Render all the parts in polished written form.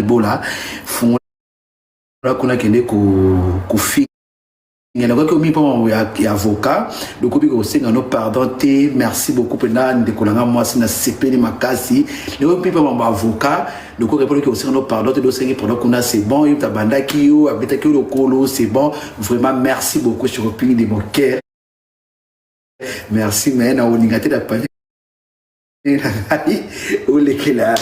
Bola fungola kuna, kende kofinga. Nakoki omi mpo ya avocat lokomi kosenga no pardon te. Merci beaucoup mpena, ndeko na nga mwasi, nasepeli makasi. Nakoki mpe mambo avocat lokoki mpo loki kosenga no pardon te, dosengi pardon kuna, c'est bon. Yo tabandaki, yo abetaki yo lokolo, c'est bon. Vraiment merci beaucoup, Chikopingi de mon cœur, merci. Mais na olinga te na pani na ngai olekela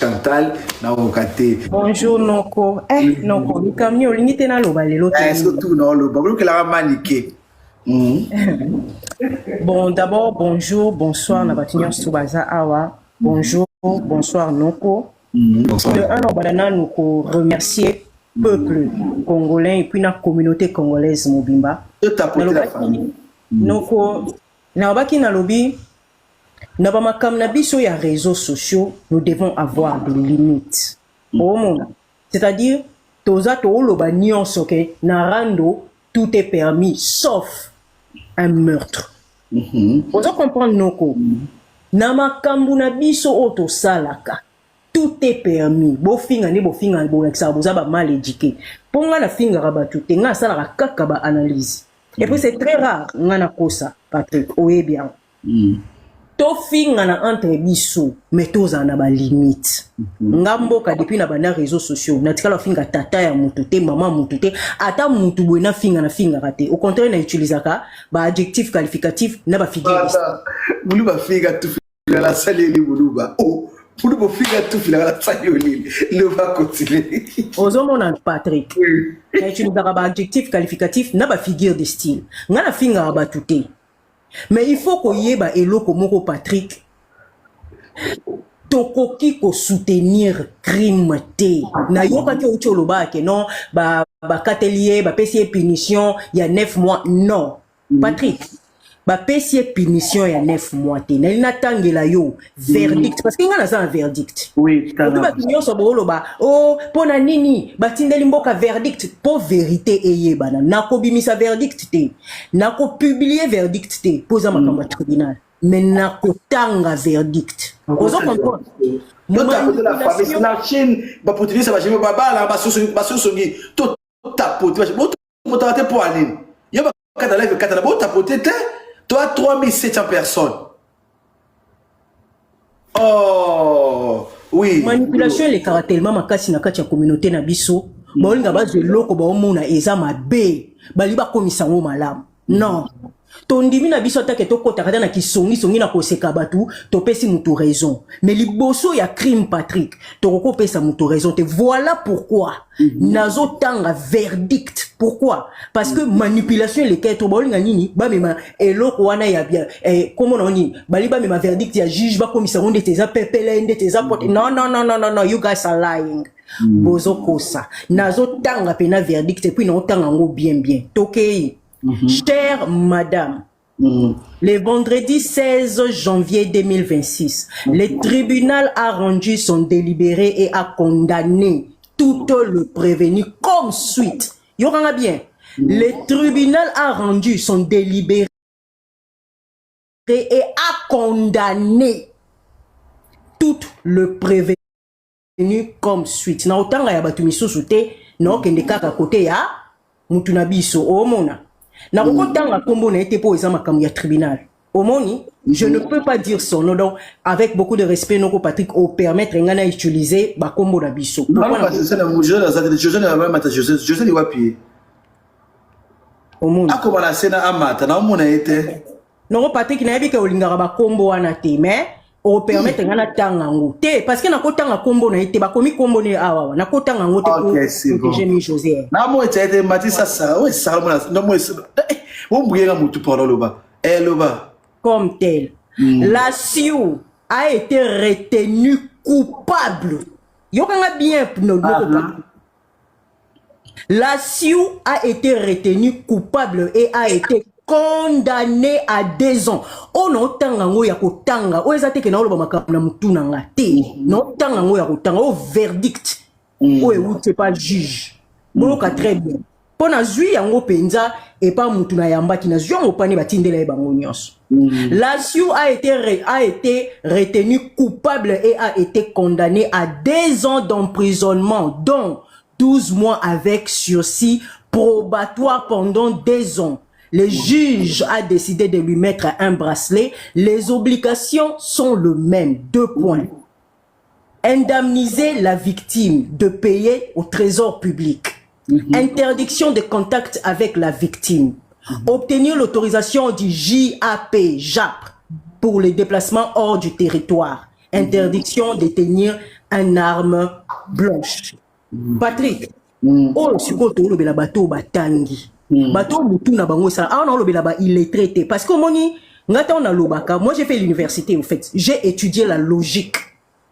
Chantal, nakoka te. Bonjour noko. Noko, likambo nini olingi te naloba lelo te? Surtout naoloba olokelaka manike. Bon, d'abord bonjour, bonsoir na bato nyonso baza awa. Bonjour, bonsoir noko. De un, obanda nanu koremercier peuple congolais et puis na communauté congolaise mobimba. Noko, nalobaki, nalobi na bamakambo na biso ya réseaux sociaux, nous devons avoir des limites. Omona, c'est-à-dire toza tooloba nyonso ke na rando tout est permis sauf un meurtre. Oza comprendre, noko? Na makambo na biso oyo tosalaka, tout est permis. Bofinga nde bofinga, bolakisaka boza bamal éduqué. Mpo nga nafingaka bato te, nga asalaka kaka baanalyse et puis c'est très rare nga nakosa. Patrick, oyebi yango. Tofingana entre biso, mais tozala na balimite. Nga mboka, depuis na banda réseaux sociaux, natikala ofinga tata ya motu te, mama motu te, ata motu boye nafinga, nafingaka te. Au contraire, na utilisaka baadjectif qualificatif na bafigure. Mulu bafinga tufilaka, nasaleli muluba o mulu bofinga tufilaka, nasali olili loba, continue. Ozomona, Patrick, na utilisaka baadjectif qualificatif na bafigure de style. Nga nafingaka bato te, mais il faut koyeba eloko moko, Patrick: tokoki kosoutenir crime te. Nayokaki outi oloba ke non, bakateli ye, bapesi ye punition ya 9 mois. Non, Patrick, bapesi ye punition ya 9 mois te. Nali natangela yo verdict parce que ngai naza na verdict. Obi bato nyonso booloba o mpo na nini batindeli mboka verdict? Mpo vérité eyebana. Nakobimisa verdict te, nakopublier verdict te mpo eza makambo ya tribunal, mais nakotanga verdict. Ozo comprendre? Na chaîne bapotilisa bashimi babala basosongi, totapote botaka te. Mpo anini yo bakata live ekatana? Botapote te, toa 3700 personnes. Oh oui. Manipulation elekaka tellement makasi na kati ya communauté na biso. Baolinga bazwa eloko baomona eza mabe, bali bakomisa yango malamu. Non, tondimi na biso atake tokɔtaka ata na kisongisongi na koseka bato, topesi motu raison, mais liboso ya crime, Patrick, tokoki kopesa motu raison te. Voilà pourquoi nazotanga verdict. Pourquoi? Parce que manipulation eleka to baolinga nini, bamema eloko wana ya bien, kombo na nini, bali bamema verdict ya juge, bakomisa yango ndete eza pepele, ndete eza pote. Non, non, non, non, non, non, you guys are lying. Bozokosa. Nazotanga mpena verdict et puis naotanga yango bien bien. Tokei. Chère madame, le vendredi 16 janvier 2026, le tribunal a rendu son délibéré et a condamné tout le prévenu comme suite. Yokanga bien. Le tribunal a rendu son délibéré et a condamné tout le prévenu comme suite. Na otanga ya bato misusu te, na okende kaka kote ya mutu na biso. Omona, nakokotanga nkombo na ye te mpo eza makambo ya tribunal. Omoni, je ne peux pas dire son nom. Donc avec beaucoup de respect, noko Patrick, opermettre ngai na utiliser bakombo na biso. José wapi? Omoni. Akoma na se na amata, naomona ye te. Noko Patrick, nayebi ke olingaka bakombo wana te, mais opermettre ngai natanga yango te parce que nakotanga nkombo na ye te. Bakomi nkombo ne awa, nakotanga yango te. Protéger mi José. Namo eti ete matisa sara oyo esala mona namo ombuyenga motu pardon, loba loba. Comme tel. La SIU a été retenue coupable. Yokanga bien, no, uh -huh. La SIU a été retenue coupable et a été condamnée à 2 ans. Oyo naotanga yango ya kotanga, oyo eza te ke naoloba makambo na motu na nga te. Naotanga yango ya kotanga, oyo verdict oyo euti epa juge. Boyoka très bien. Mpo nazwi yango mpenza epa mutu nayambaki, nazwi yango pani batindela ye bango nyonso. Lasiu a été retenu coupable et a été condamné à 2 ans d'emprisonnement, dont 12 mois avec sursis probatoire pendant 2 ans. Le juge a décidé de lui mettre un bracelet. Les obligations sont les mêmes. Deux points. Indemniser la victime de payer au trésor public. Interdiction de contact avec la victime. Obtenir l'autorisation du JAP, JAP, pour les déplacements hors du territoire. Interdiction de tenir une arme blanche. Patrick, oyo sikoyo tolobela bato oyo batangi, bato oyo mutu na bango esala. Awa naolobela ba illettré te, parce que omoni nga, ntango nalobaka, moi j'ai fait l'université, en fait j'ai étudié la logique.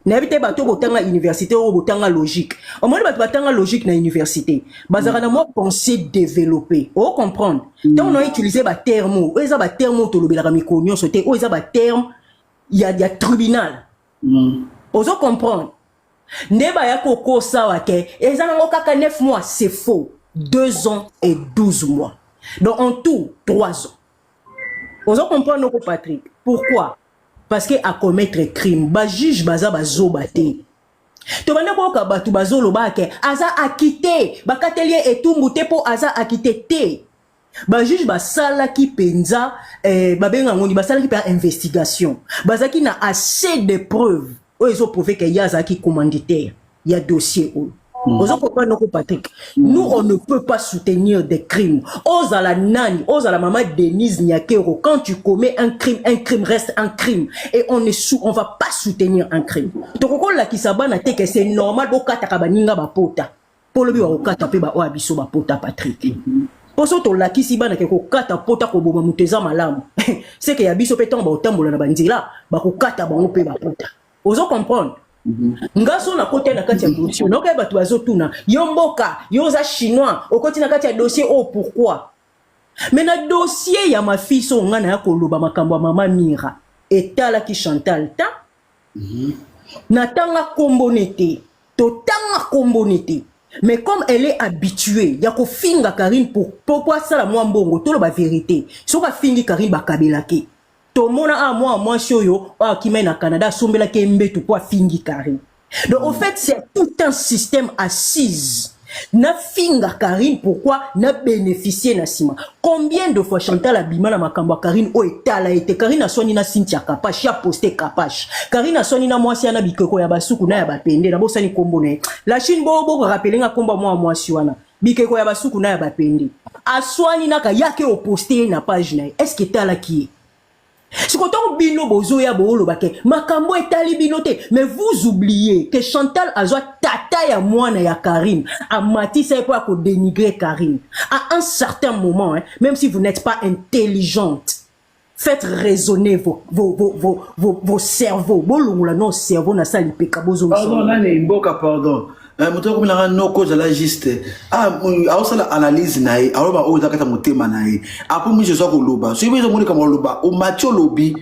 Nayebi te, bato oyo botanga université, oyo botanga logique, omoni bato batanga logique na université bazalaka na mwa pensée développée, ocomprendre. Ntango na utiliser baterme oyo eza baterme oyo tolobelaka mikolo nyonso te, oyo eza baterme ya tribunal, ozo comprendre. Nde baya kokosa wa ke eza nango kaka 9 mois. C'est faux, 2 ans et 12 mois, donc en tout 3 ans. Ozo comprendre, noko Patrick? Pourquoi? Parce que acommettre crime, bajuge baza bazoba te. Tobanda koyoka bato bazoloba ke aza acquitté, bakateli ye etumbu te mpo aza acquitté te. Bajuge basalaki mpenza, babenga yango nini, basalaki mpenza investigation, bazalaki na assez de preuves oyo ezoprouver ke ye azalaki commanditaire ya dossier oyo. Ozo comprendre, noko Patrick? Nous, on ne peut pas soutenir des crimes. Ozala nani, ozala mama Denise Nyakero, quand tu commets un crime, un crime reste un crime et on va pas soutenir un crime. Tokokolakisa bana te ke c'est normal bokataka baninga bapota, mpo lobi bakokata mpe baoyo ya biso bapota. Patrick, mpo so tolakisi bana ke kokata pota, koboma moto eza malamu, seke ya biso mpe ntango bakotambola na banzela, bakokata bango mpe bapota. Ozo comprendre? Nga so nakoti na kati ya dossier, naokai bato bazotuna yo: mboka yo oza chinois, okoti na kati ya dossier oyo pourquoi? Mais na dossier ya mafisi oyo nga naya koloba makambo ya mama Mira etalaki Chantal ta, natanga kombo ne te, totanga kombo ne te, mais comme elle est habituée ya kofinga Karine po asala mwa mbongo, toloba vérité, soki afingi Karine, bakabelaki. Tomona a mwa mwasi oyo oyo akimai na Canada, asombelaki ye mbetu mpo afingi Karine. Donc au fait, c'est tout un système assise. Nafinga Karine, pourquoi? Na bénéficier na nsima. Combien de fois Chantal abima na makambo ya Karine oyo etala ete Karine aswani na Cynthia Kapash, ya poste Kapash, Karine aswani na mwasi wana bikeko ya basuku na ya bapende, nabosani nkombo na ye. La Chine, bokorappeler nga nkombo ya mwa mwasi wana bikeko ya basuku na ya bapende, aswani naka yake oposte ye na page na ye. Est ce que etalaki ye? Siko ntango bino bozoya booloba ke makambo etali bino te, mais vous oubliez que Chantal azwa tata ya mwana ya Karine, amatisa ye mpo ya kodénigrer Karine à un certain moment, hein, même si vous n'êtes pas intelligente, faites raisonner vos cerveaux. Bolongola no cerveau na sali peka. Pardon. Bozongisa. Nani mboka, pardon. Moto akomelanga noko, ozala juste aosala analyse na ye, aloba oyo eza kati ya motema na ye. Apres miso eza koloba, soki mpe ezomoneka maloba omati, olobi,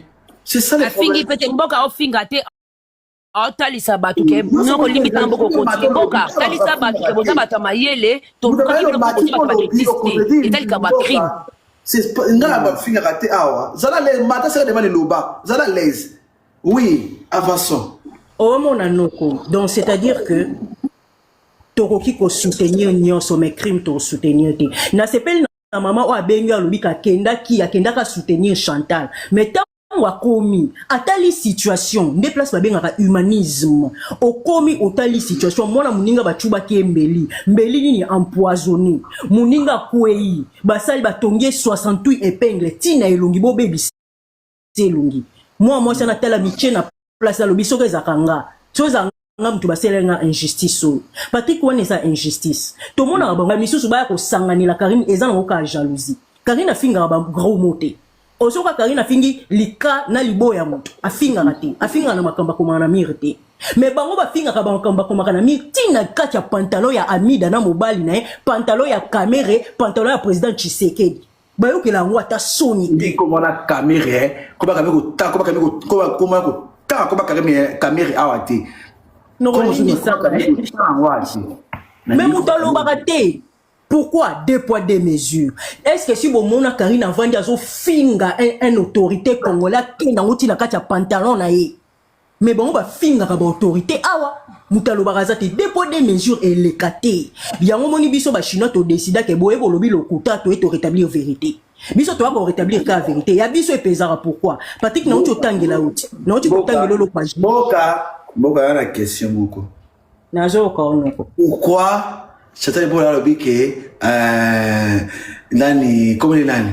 c'est ça le Afingi problème. pe te. Mboka ofinga te, aotalisa bato ke noko limbisa mboka, okontinue. Mboka, talisa bato ke boza bato ya mayele. Tolukaki bino po kotia bato babêtises te, etalika bacrime. Ngai bafingaka te awa. Zala l'aise, mata seka dema liloba, zala l'aise. Oui, avançons. Omona noko, donc c'est à dire que tokoki kosoutenir nyonso, mais crime tosoutenir te. Nasepeli na mama oyo abengi, alobi kakendaki, akendaka soutenir Chantal, mais ntango akomi, atali situation nde place babengaka humanisme. Okomi, otali situation, mwana moninga bacubaki ye mbeli, mbeli nini, empoisonné, moninga akwei, basali batongi ye 68 épingle ntina elongi, bobebisa elongi. Mwa mwasi ana tala mitie na place, alobi soki ezalaka nga, soki ezalaka nga mutu basaleli nga injustice oyo. Patrik, wana eza injustice. Tomonaka bango misusu baya kosanganela Karine, eza nango kaka jalousie. Karine afingaka bagros mot te. Osoka Karine afingi lika na liboya, moto afingaka te, afingaka na makambo akomaka na mire te, mais bango bafingaka bamakambo bakomaka na mire, ntina kati ya pantalon ya Amida na mobali na ye, pantalon ya Kamere, pantalon ya président Tshisekedi, bayokela yango ata soni te. Komona Kamere, koba Kamere kota, koba Kamere, koba kota, koba Kamere, Kamere awa te. Mais moto alobaka te. Pourquoi deux poids deux mesures? Est ce que si bomona Karine avandi azofinga un autorité congolais, akenda yango ntina kati ya pantalon na ye? Mais bango bafingaka baautorité awa, moto alobaka aza te. Deux poids deux mesures eleka te. Yango moni biso bachinois todécidake boye, bolobi lokuta, toye torétablir vérité. Biso toya korétablir kaka vérité ya biso epezaka. Pourquoi, Patrik? Nauti otangela, oti nauti kotangela olokwa. Mboka, mboka ya na question moko. Nazoyoka onoko. Pourquoi Chantal Mbola alobi ke nani, komoni nani,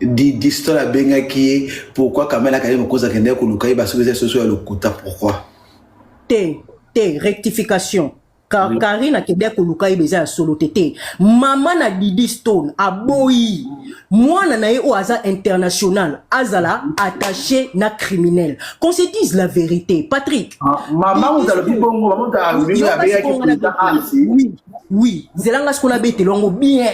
Didi Stone abengaki ye? Pourquoi Kamela akali mokonzi akendeki koluka ye? Basoki eza soso ya lokuta, pourquoi? Te te, rectification. Karine akende koluka ye, eza ya solo te. Te, mama na Didi Stone aboyi mwana na ye oyo aza international azala attaché na criminel. Qu'on se dise la vérité, Patrick. Ah, mama moto alobi bongo, mama moto alobi abengaki président Ansi. Oui, nzelanga sikoyo nabetela yango bien.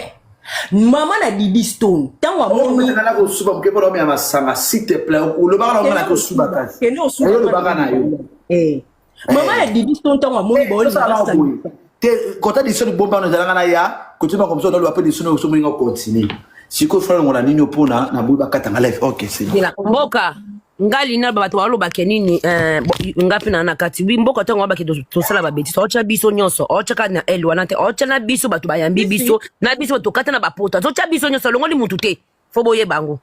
Mama na Didi Stone, ntango amoni Amoni kosuba moke mpona omela masanga, s'il te plaît. Olobaka na ngana kosuba kasi. Kende osuba. Olobaka na yo. Eh. Mama ya Didi Stone, ntango amoni baolinga Te, kota diso bomba no ezalanga na ya kotima comme ça, oloba mpe diso no moninga continue. Sikoyo frère ngola nini mpona na boyi bakatanga live? Ok, c'est bon. Mboka nga lina bato balobake nini? Nga mpe na kati wi mboka. Ntango babake tosala babêtises, aotya biso nyonso, aotyaka na ele wana te, aotya na biso bato bayambi biso na biso tokata na bapoto, azotya biso nyonso, alongoli mutu te. Fo boyeba yango.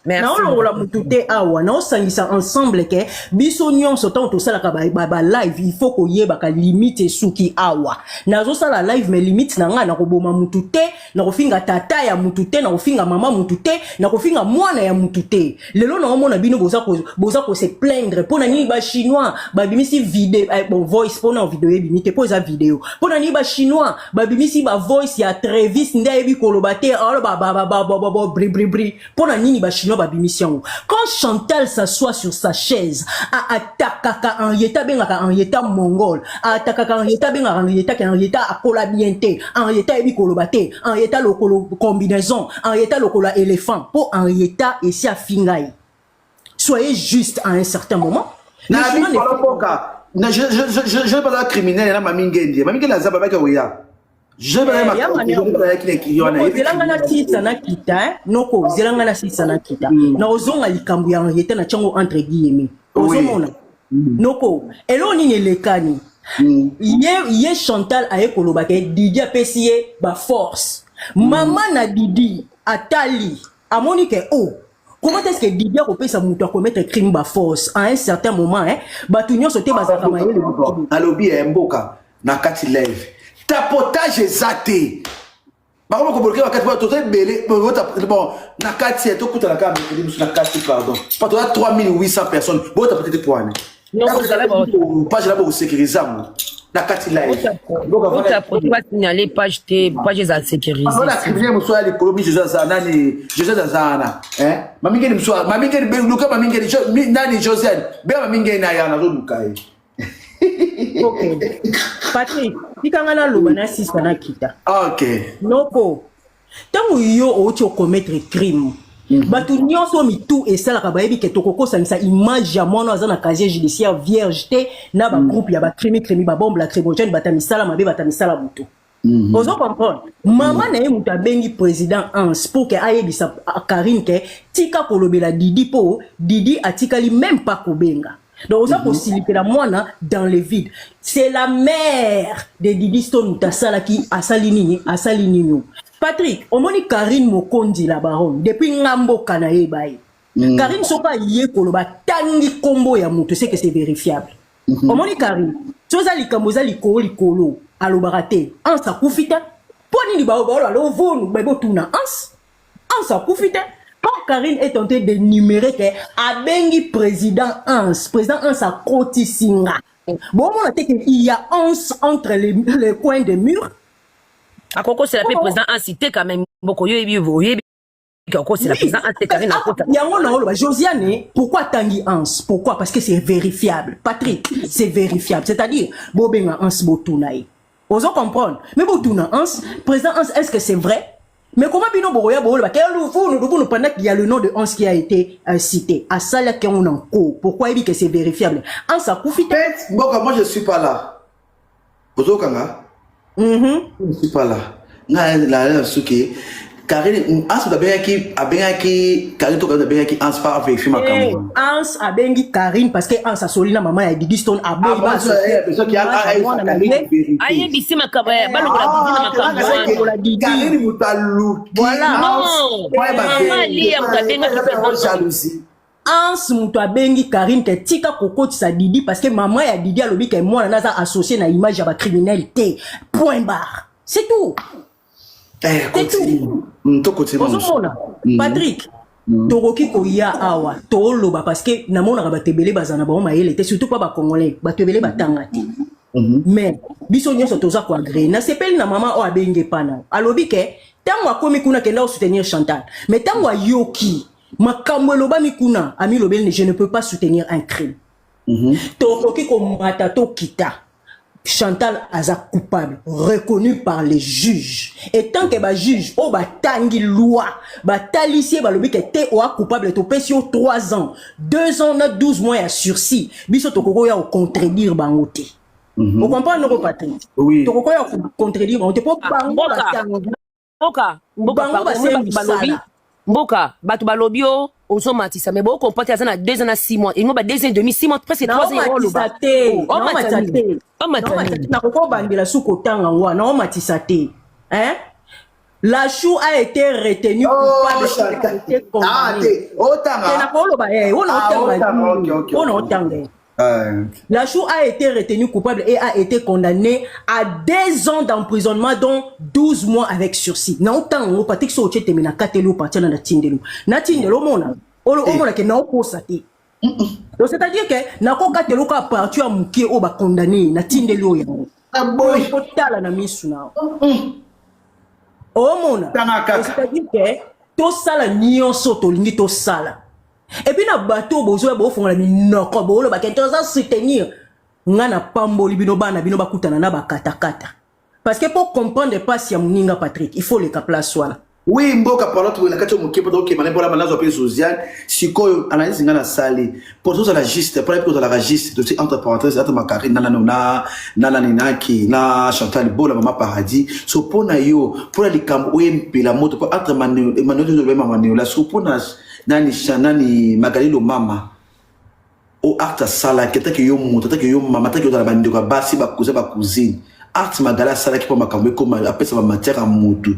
Merci. Naolongola mutu te awa, naosangisa ensemble ke biso nyonso ntango tosalaka balive ba live, il faut koyebaka limite esuki awa. Nazosala live, mais limite na ngai, nakoboma mutu te, nakofinga tata ya mutu te, nakofinga mama mutu te, nakofinga mwana ya mutu te. Lelo naomona bino boza kose plaindre mpo na nini bachinois babimisi video, bon, voice, mpona video ebimi te mpo eza video. Mpo na nini bachinois babimisi bavoice ya Travis nde ayebi koloba te, aloba bribribri? Mpo na nini bachinois babimisi yango? Quand Chantal s'assoit sur sa chaise, aattaquaka Henrietta, abengaka Henrietta mongol, aattaquaka Henrietta, abengaka Henrietta ke Henrietta akola bien te, Henrietta ayebi koloba te, Henrietta lokolo combinaison, Henrietta lokolo ya éléphant, mpo Henrietta esi afinga ye. Soyez juste à un certain moment. Na bi mboka na je pas criminel na mami Ngendi. Mami Ngendi aza babaki oya. Je Zelanga na sisa na kita noko, zelanga na sisa na kita na ozonga likambo ya Henrietta na tiango entre guillemets. Ozomona noko, eloko nini elekani? Ye Chantal aye koloba ke Didi apesi ye baforce. Mama na Didi atali, amoni ke oh, comment est-ce que Didi akopesa moto akomettre crime baforce à un certain moment, hein? Bato nyonso te bazalaka mayele. Alobi ya mboka na kati live, tapotage eza te. Bakoma kobloquer bakati, bato toza ebele. Bon, na kati tokutana kaka mercredi mosusu na kati. Pardon, po toza 3800 personnes, botapote te po wana page na bokosécuriser yango na kati live. Basignale page te, page eza sécurisé. Criminel mosusu ya likolo mi José aza nani? José aza wana, mamingeni mosusu, mamingeni, luka mamingeni nani, Josiane bea mamingeni na ya nazoluka ye. Ok, Patrick, tikanga naloba na sisa na kita. Ok. Noko, ntango yo outi okommettre crime, bato nyonso mitu esalaka bayebi ke tokokosangisa image ya mwana aza na casier judiciaire vierge te na bagroupe ya bacrimi crimi, babombe lacrymogène, bato ya misala mabe, bato ya misala butu. Ozo comprendre? Mama na ye moto abengi président Hans pour ke ayebisa Karine ke tika kolobela Didi, mpo Didi atikali même pas kobenga. Donc oza kosilikela mwana dans le vide. C'est la mère de Didi Stone moto asalaki, asali nini, asali nini. Patrick, omoni Karine Mokonzi la baronne, depuis nga mboka nayeba ye, Karine soki aye koloba, tangi nkombo ya moto, c'est que c'est vérifiable. Omoni Karine, so eza likambo eza likolo likolo, alobaka te Anse akufi te. Mpo nini baoloba lovonu babotuna Anse? Anse akufi te. Quand Karine est en train d'énumérer ke abengi président Hans, président Hans akotisi nga, bomona te ke il y a Hans entre les coins des murs. Akokosela mpe président Ansi te quand même. Mboko yo oyebi, oyebi akokosela président Ansi te. Karine akota. Yango na oloba Josiane, pourquoi tangi Hans? Pourquoi? Parce que c'est vérifiable, Patrick, c'est vérifiable. C'est-à-dire bobenga Hans, botuna ye. Ozo comprendre? Mais botuna Hans, président Hans, est-ce que c'est vrai? Mais comment bino bokoya boloba ke luvunu luvunu pendant qu'il y a le nom de Hans qui a été cité? Asalaki yango na nko. Pourquoi? Yebi que c'est vérifiable. Hans akufi te. Mboka, moi je suis pas là, ozokanga. Je suis pas là. Ngai na soki Karine Hans abengaki Karine to Karine abengaki Hans pa vérifier makambo. Hans abengi Karine parce que Hans asoli na mama ya Didi Stone aboyi ba ayebisi makambo balokola Didi na makambo wana. Karine moto aluki. Voilà. Non, mama Lia moto abengaki jalousie. Hans moto abengi Karine ke tika kokotisa Didi parce que mama ya Didi alobi ke mwana naza associé na image ya bacriminel te, point barre, c'est tout. Eh, continue. To continue. Ozomona, Patrick, tokoki koya awa toloba parce que namonaka bato ebele bazala na bango mayele te, surtout mpa bacongolais, bato ebele batanga te. Mais biso nyonso toza koagréer. Nasepeli na mama oyo abengi epa na alobi ke ntango akomi kuna, kenda kosoutenir Chantal, mais ntango ayoki makambo elobami kuna, amilobeli: "Je ne peux pas soutenir un crime." Tokoki komata, tokita, Chantal aza coupable reconnu par les juges, et tant que bajuge oyo batangi loi batalisi ye, balobi ke te, oa coupable, topesi yo 3 ans, 2 ans na 12 mois ya sursis, biso tokoki oya kocontredire bango te. Ocomprendre noko, Patrick? Oui. Tokoki oya kocontredire bango te mpo bango Mboka. batanga Mboka, mboka, Bango pardon, basali bato balobi mosala. Mboka, bato balobi o ozomatisa, mais bocomprendre aza na 2 ans na 6 mois, engo ba 2 ans et demi, 6 mois, presque 3 ans. Naomatisa te, naomatisa te. Omatisa Naomatisa nini? te. Nakoki obandela su kotanga ngo wana, naomatisa te, hein? Lachou a été retenu Oh, coupable, Chantal. a été Ah, condamné. te. Otanga. Te, nakoloba oyo Ah, naotanga. otanga, ok. Oyo naotanga. Ah, Lachou a été retenu coupable et a été condamné à 2 ans d'emprisonnement, dont 12 mois avec sursis. Na otanga ngo, Patrick, so otie teme na kateli o partir na natindelo. Natindelo omona. Olo omona ke na okosa te. Donc c'est-à-dire que nakokatela oka partir ya moke oyo bakondamné, natindeli oyo yango. Ah, boy. Otala na misu na omona. Tanga kaka. C'est-à-dire que tosala nyonso tolingi tosala, et puis na bato oyo bozoya bofongola minoko, boolobake toza soutenir, nga na pamboli bino, bana bino bakutana na bakatakata, parce que po comprendre mpasi ya moninga, Patrick, il faut leka place wana. Oui, mboka, pardon, tokoki na kati ya moke mpo tokokema na mpola nazwa mpe Josiane. Sikoyo analyse nga nasali mpo tozala juste, mpona mpe ozalaka juste tosi entre parenthèse ata makari na nani na nani naki na Chantal Bola, mama Paradis. So mpo na yo, mpona likambo oyo empela moto mpo entre Emmanuel tozolobema Manuela, so mpona nani nani Magali Lomama o acte asalaki, atake yo moto, atake yo mama, atake ozala bandeko ya basi, bacousin, bacousine, acte Magali asalaki mpo makambo ekoma apesa bamatière ya motu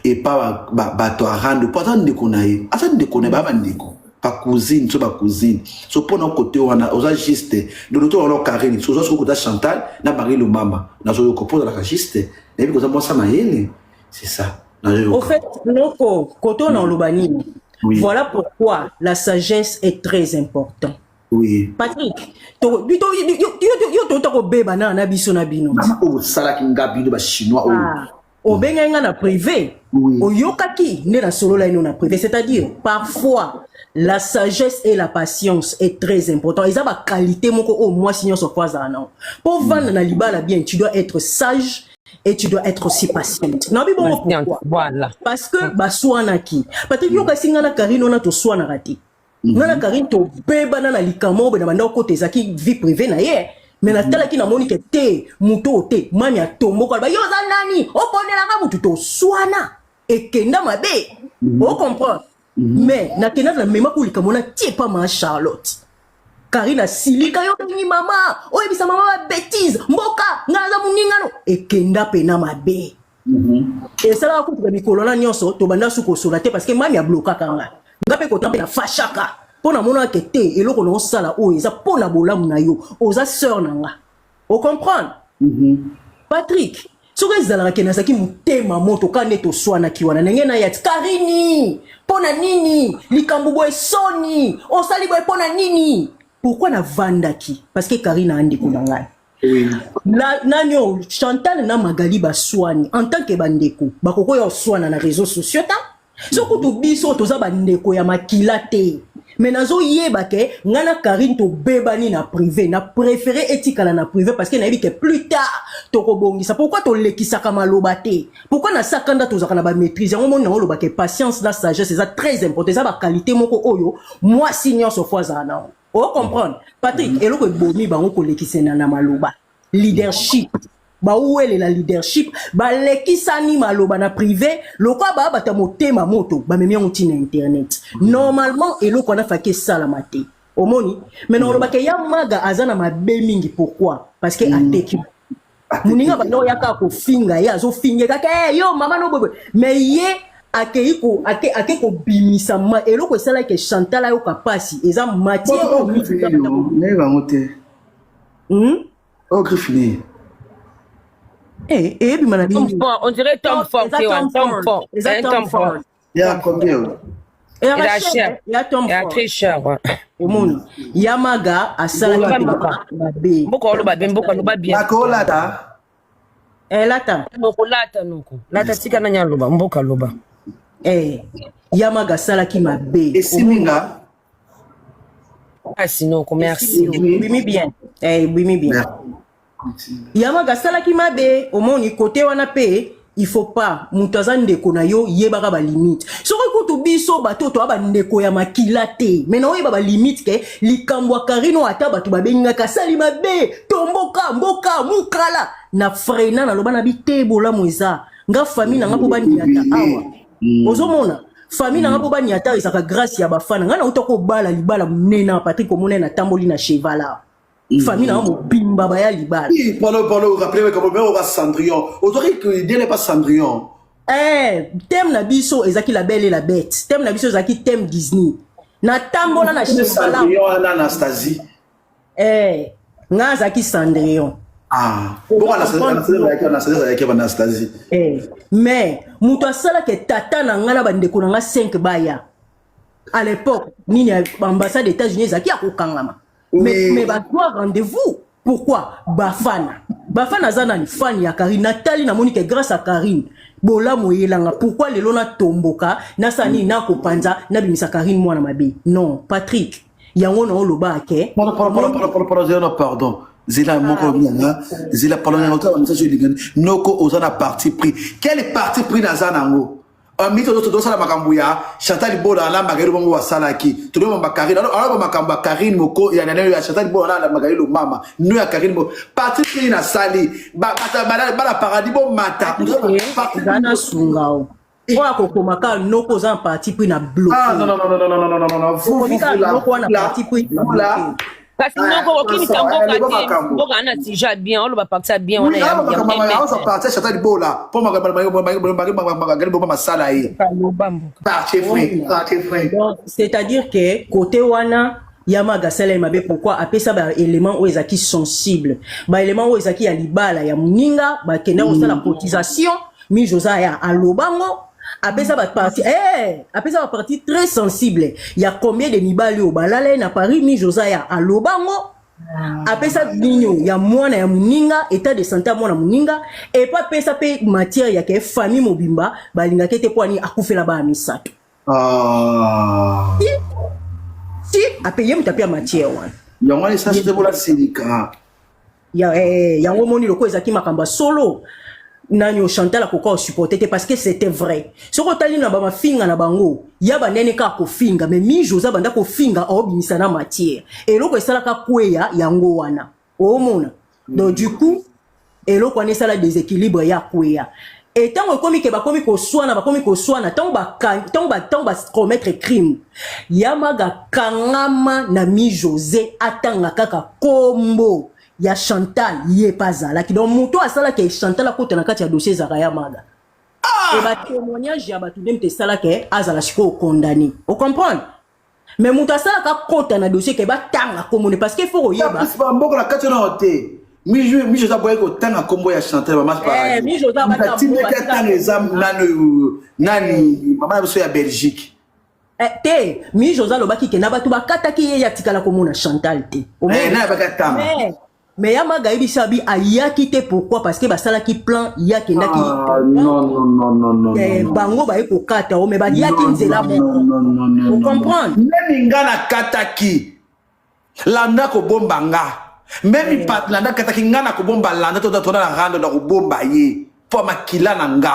epa bato arando, mpo aza ndeko na ye, aza ndeko na ye, baya bandeko, bacousine, so bacousine. So mpona kote wana oza juste dodo to wana Karine, so oza soki kota Chantal na Marie Lomama, nazoyoka mpo ozalaka juste, nayebi koza mwasa mayele, c'est ça. Au Nazoyoka. fait, noko kote oyo na oloba nini? Oui. Voilà pourquoi la sagesse est très importante. Patrick, yo tota kobeba na biso na bino. Mama oyo osalaki nga bino bachinois oyo. Ah, obengaki nga na privé. Oui. Oyokaki nde nasolola ino na privé. C'est-à-dire parfois la sagesse et la patience est très important. Eza baqualité moko oyo mwasi nyonso po azala nango mpo vanda na libala bien. Tu dois être sage et tu dois être aussi patiente. Nayebi bongo. Patiente, Pourquoi? Voilà. Parce que baswanaki, Patrik, yokasi nga na Karine wana toswanaka te. Nga na Karine tobebana na likambo oyo na banda okota, ezalaki vie privée na ye, mais natalaki, namoni ke te, moto oyo te, mami atomboka, aloba: "Yo oza nani oponelaka motu?" Toswana, ekenda mabe, ocomprendre? Mais nakenda, namemaki likambo na tie pa ma Charlotte. Karine asilika: "Yo bengi mama, oyebisa mama babêtises, mboka ngai naza moningano." Ekenda pena mabe. Esalaka kutuka mikolo wana nyonso tobanda su kosola te, parce que mami ablokaka nga, nga mpe kota mpe nafashaka mpo namonaka te eloko na osala oyo eza mpo na bolamu na yo, oza sœur na nga, ocomprendre? Patrick, soki ezalaka ke nazalaki motema moto ka nde toswanaki wana ndenge na ye ati Karini, mpo na nini likambo boye, soni osali boye, mpo na nini? Pourquoi navandaki? Parce que Karine andeko na ngai. Nani oyo Chantal na Magali baswani en tant que bandeko, bakoki oyo oswana na réseaux sociaux ta. So kutu biso toza bandeko ya makila te, mais nazoyeba ke ngai na Karine tobebani na privé, na préféré etikala na privé, parce que nayebi ke plus tard tokobongisa. Pourquoi tolekisaka maloba te? Pourquoi na sakanda tozalaka na bamaîtrise yango? Moni nango oloba ke patience na sagesse eza très important, eza baqualité moko oyo mwasi nyonso fo azala nango, ocomprendre, Patrick? Eloko ebomi bango kolekisena na maloba, leadership. Bawelela leadership, balekisani maloba na privé lokola baya bato ya motema moto, bamemi yango ntina internet. Normalement eloko wana faki esalama te, omoni. Mais nakolobaka ya Maga aza na mabe mingi. Pourquoi? Parce que ateki moninga, banda oya kaka kofinga ye, azofinga kaka: "Eh, yo mama no boye." Mais ye akei ko ake kobimisa ma eloko esalaki Chantal ayoka pasi, eza matière oyo mingi eza banda Nayeba yango te. Hmm? Oyo griffe nini? Eh, eyebima na Tom bino. Ford, on dirait Tom Ford. Eza Tom Tom Tom Ford. Ford. Eza Un Tom Tom Ford. Ford. Ya combien? Eyaka Eza cher, cher. ya Tom Ya Ford. très cher, ouais. Omoni, Yamaga asalaki Loba mboka. mabe. Mboka oloba bien, mboka loba bien. Nakolata. Elata. Noko lata, noko. Lata, tika nani aloba, mboka loba. Eh, Yamaga asalaki mabe. Esimbi nga. Merci noko, merci. Ebimi bien. Eh, ebimi bien. Yamaga asalaki mabe, omoni kote wana mpe il faut pas. Moto aza ndeko na yo, yebaka balimite. Soki kutu biso bato oyo toya bandeko ya makila te, me na oyeba balimite ke likambo ya Karine oyo, ata bato babengaka asali mabe, tomboka mboka mokala na frena, naloba na bi te, bolamu eza nga famille na nga mpo baniata awa. Ozomona famille na nga mpo baniata, ezalaka grâce ya bafana nga. Nauta kobala libala monene na Patrik, omona natamboli na cheval awa, famille na nga mobimba baya libala. Oui, pendant, rappelez comme on va Cendrillon. Aujourd'hui, que Dieu n'est pas Cendrillon. Eh, thème na biso ezalaki La Belle et la Bête. Thème na biso ezalaki thème Disney. Natambola na cheval. Cendrillon, Anastasie. Eh, nga azalaki Cendrillon. Ah. Bon, Anastasie, Anastasie, Anastasie, avec Anastasie. Eh, mais moto asalaki tata na nga na bandeko na nga 5 baya à l'époque nini ya ambassade États-Unis ezalaki ya kokangama. Mais bazwa rendez-vous. Pourquoi? Bafana, bafana aza nani? Fan ya Karine. Natali, namoni ke grâce à Karine bolamu eyelanga. Pourquoi lelo natomboka, nasala nini, nakopanza, nabimisa Karine mwana mabe? Non, Patrick, yango na oloba ke Pardon, pardon, pardon, pardon, pardon, pardon, pardon. Zela moko mianga, zela, pardon, yango ta message elingani. Noko oza na parti pris. Quel parti pris naza nango? Mito tozosala makambo ya Chantal Bola na Magali bongo basalaki. Toloba makambo Karine, alors makambo ya Karine moko ya nani, ya Chantal Bola na Magali mama. No ya Karine mo. Parti pris na sali. Ba ba ba la paradis bo mata. Eza na sunga o oyo akokoma kaka noko oza na parti pris na bloqué. Ah non non non non non non non non non. Vous Okomi vous kaka vous là. noko wana Là. parti pris na Vous là. bloqué. Kasi noko okimisa mboka te, mboka ana tija bien, oloba parti ya bien wana ya Aoza parti Chantal Bola mpo Magali boma masala ye. Loba mboka. Parti pris, parti pris. Donc, c'est-à-dire que côté wana Yamaga asala ye mabe. Pourquoi? Apesa baélément oyo ezalaki sensible, baélément oyo ezalaki ya libala ya moninga, bakenda kosala cotisation. Mi Josa ya alobango, apesa baparti, eh, apesa baparti très sensible ya combien de mibali oyo balala ye na Paris. Mi Josa ya alobango, apesa nini ya mwana ya moninga, état de santé ya mwana moninga, epo apesa mpe matière ya ke famille mobimba balingaki ete mpo ani akufela bana misato. Ah. Si ape ye moto ape ya matière wana. Yango wana esasi te bola silika. Ya, eh, yango omoni lokola ezalaki makambo ya solo nani o Chantal akoka osupporte te, parce que c'était vrai. Soki otali na bamafinga na bango ya banene kaka kofinga, mais mi Josa banda kofinga, aobimisa na matière eloko esalaka kweya yango wana omona. Donc du coup eloko wana esala déséquilibre ya kweya. E ntango ekomi ke bakomi koswana, bakomi koswana, ntango bacommettre crime, Yamaga kangama na mi José, atanga kaka kombo ya Chantal, ye mpe azalaki. Donc moto asalaki Chantal akota na kati ya dossier ezalaka Yamaga. E batémoignage ya bato nde moto esalaka azala sikoyo condamné, ocomprendre? Mais moto asalaka akota na dossier ke batanga kombo ne, parce que faut koyeba. Bamboka na kati wana te, mi José aboyaki kotanga nkombo ya Chantal mama. Eh, mi José abata Atindaki atanga eza nani nani, mama na biso ya Belgique. Eh, te, mi José alobaki ke na bato bakataki ye, ye atikala komona Chantal te. Eh, na yabaki atanga. Mais Yamaga ayebisi abi ayaki te. Pourquoi? Parce que basalaki plan, ye akendaki. Ah, non, non, non, non, non, Eh, non. bango baye kokata o, mais bayaki nzela moko, ocomprendre? Même nga nakataki landa kobomba nga, même landa akataki nga na kobomba landa, to tona na rando na kobomba ye mpo makila na nga.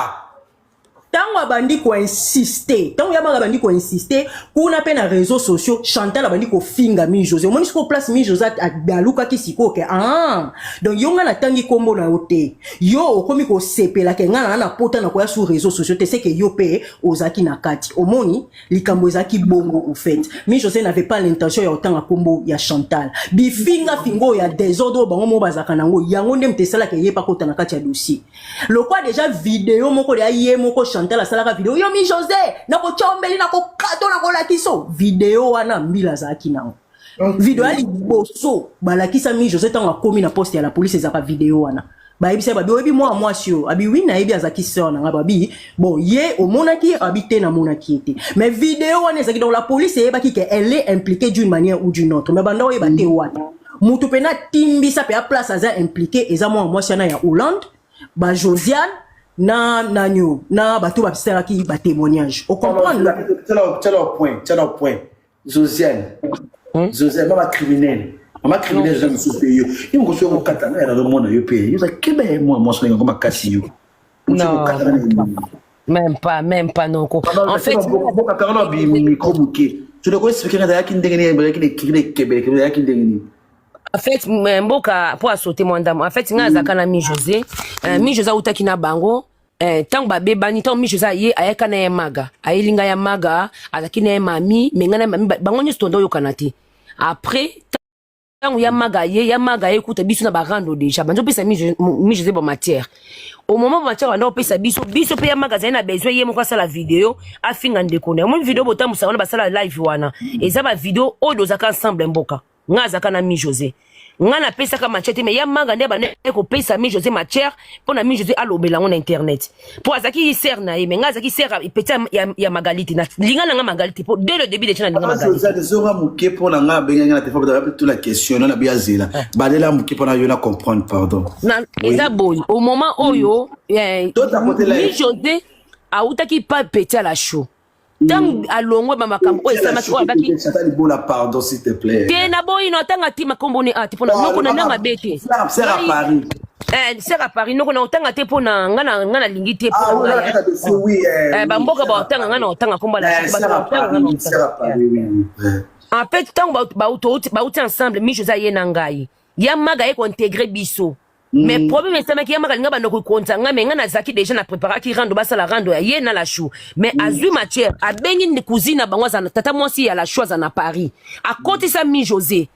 Ntango abandi koinsiste, ntango yamaka abandi koinsiste kuna mpe na réseaux sociaux, Chantal abandi kofinga Mi José. Omoni sikoyo place Mi José alukaki sikoyo ke ah, donc yo ngai natangi nkombo na yo te, yo okomi kosepela ke ngai naa na pota na koya sur réseaux sociaux te, seke yo mpe ozalaki na kati. Omoni likambo ezalaki bongo. Au fait, Mi José n'avait pas l'intention ya kotanga nkombo ya Chantal. Bifinga finga oyo ya désordre oyo bango moko bazalaka nango, yango nde moto esalaka ye pakota na kati ya dossier. Lokwa déjà video moko deya ye moko Chantal asalaka video yo Mi José nakotya ombeli, nakokato, nakolakisa video wana. Mbila azalaki nango video ya liboso balakisa Mi José ntango akomi na poste ya la police, ezalaka video wana. Bayebisa babi: "Oyebi mwana mwasi oyo?" Abi: "Oui, nayebi, azalaki sœur na ngai." Babi: "Bon, ye omonaki?" Abi: "Te, namonaki ye te, mais video wana ezalaki." Donc la police eyebaki ke elle est impliquée d'une manière ou d'une autre, mais banda oyeba te wana mutu mpena atimbisa mpe aplace aza impliqué eza mwana mwasi wana ya Hollande, bajosiane na nani na bato basalaki batémoignage. Ocomprendre? Tiala point, tiala point. Josiane, Josiane, mama criminel, mama criminel. Josiane mosusu mpe yo ye mokoso yo kokata ngai, nazomona yo mpe yo oza kebe mwa mwasi na yango makasi yo. Non, même pas, même pas, noko. En fait, bokatanga na bimicro moke soki oexpliquer ngai ezalaki ndenge nini, ezalaki na ekiri na ekebeleke, ezalaki ndenge nini? En fait, mboka mpo asote mwa ndambo. En fait, ngai azalaka na Mi José. Mi José autaki na bango ntango babebani, ntango Mi José aye, ayaka na ye maga, ayeli ngai ya maga, azalaki na ye mami me ngai na mami bango nyonso tonda oyokana te. Après, ntango ya maga ye, ya maga ye kuta biso na barando déjà, banzo opesa Mi José bamatière. Au moment bamatière banda opesa biso, biso mpe ya maga azali na besoin ye moko asala video afinga ndeko na ye. Omoni video botambusa wana, basala live wana, eza bavideo oyo tozalaka ensemble. Mboka, ngai azalaka na Mi José, ngai napesaka matière te, mais ya manga nde bande kopesa Mi José matière mpo na Mi José alobela yango na internet, mpo azalaki sœur na ye, mais ngai azalaki sœur petit ya Magali te. Linga na nga Magali te, mpo dès le début déjà nalinga Magali. Zonga moke mpo na ngai abengaki na telefone tout la question na nabi azela balela moke mpo na yo na comprendre, pardon. Eza boye, au moment oyo Mi José autaki pa petit ya la chou, ntango alongwe bamakambo oyo esalamaki oyo abaki Libola, pardon, s'il te plaît. Te, naboyi no atanga ti makombo ne ati mpona noko na ndanga mabe te. Sœur à Paris. Sœur à Paris, noko na otanga te mpona nga na nga nalingi te mpona bamboka baotanga nga na otanga komba. En fait, ntango bauti ensemble, Mi José aye na ngai, ya maga ye kointégrer biso. Mais problème esamaki, ya maka alinga banda kokonza ngai, mais ngai nazalaki déjà na préparaki rando, basala rando ya ye na la chou. Mais azwi matière, abengi cousine na bango, aza tata mwasi ya la chou, aza na Paris, akotisa Mi José.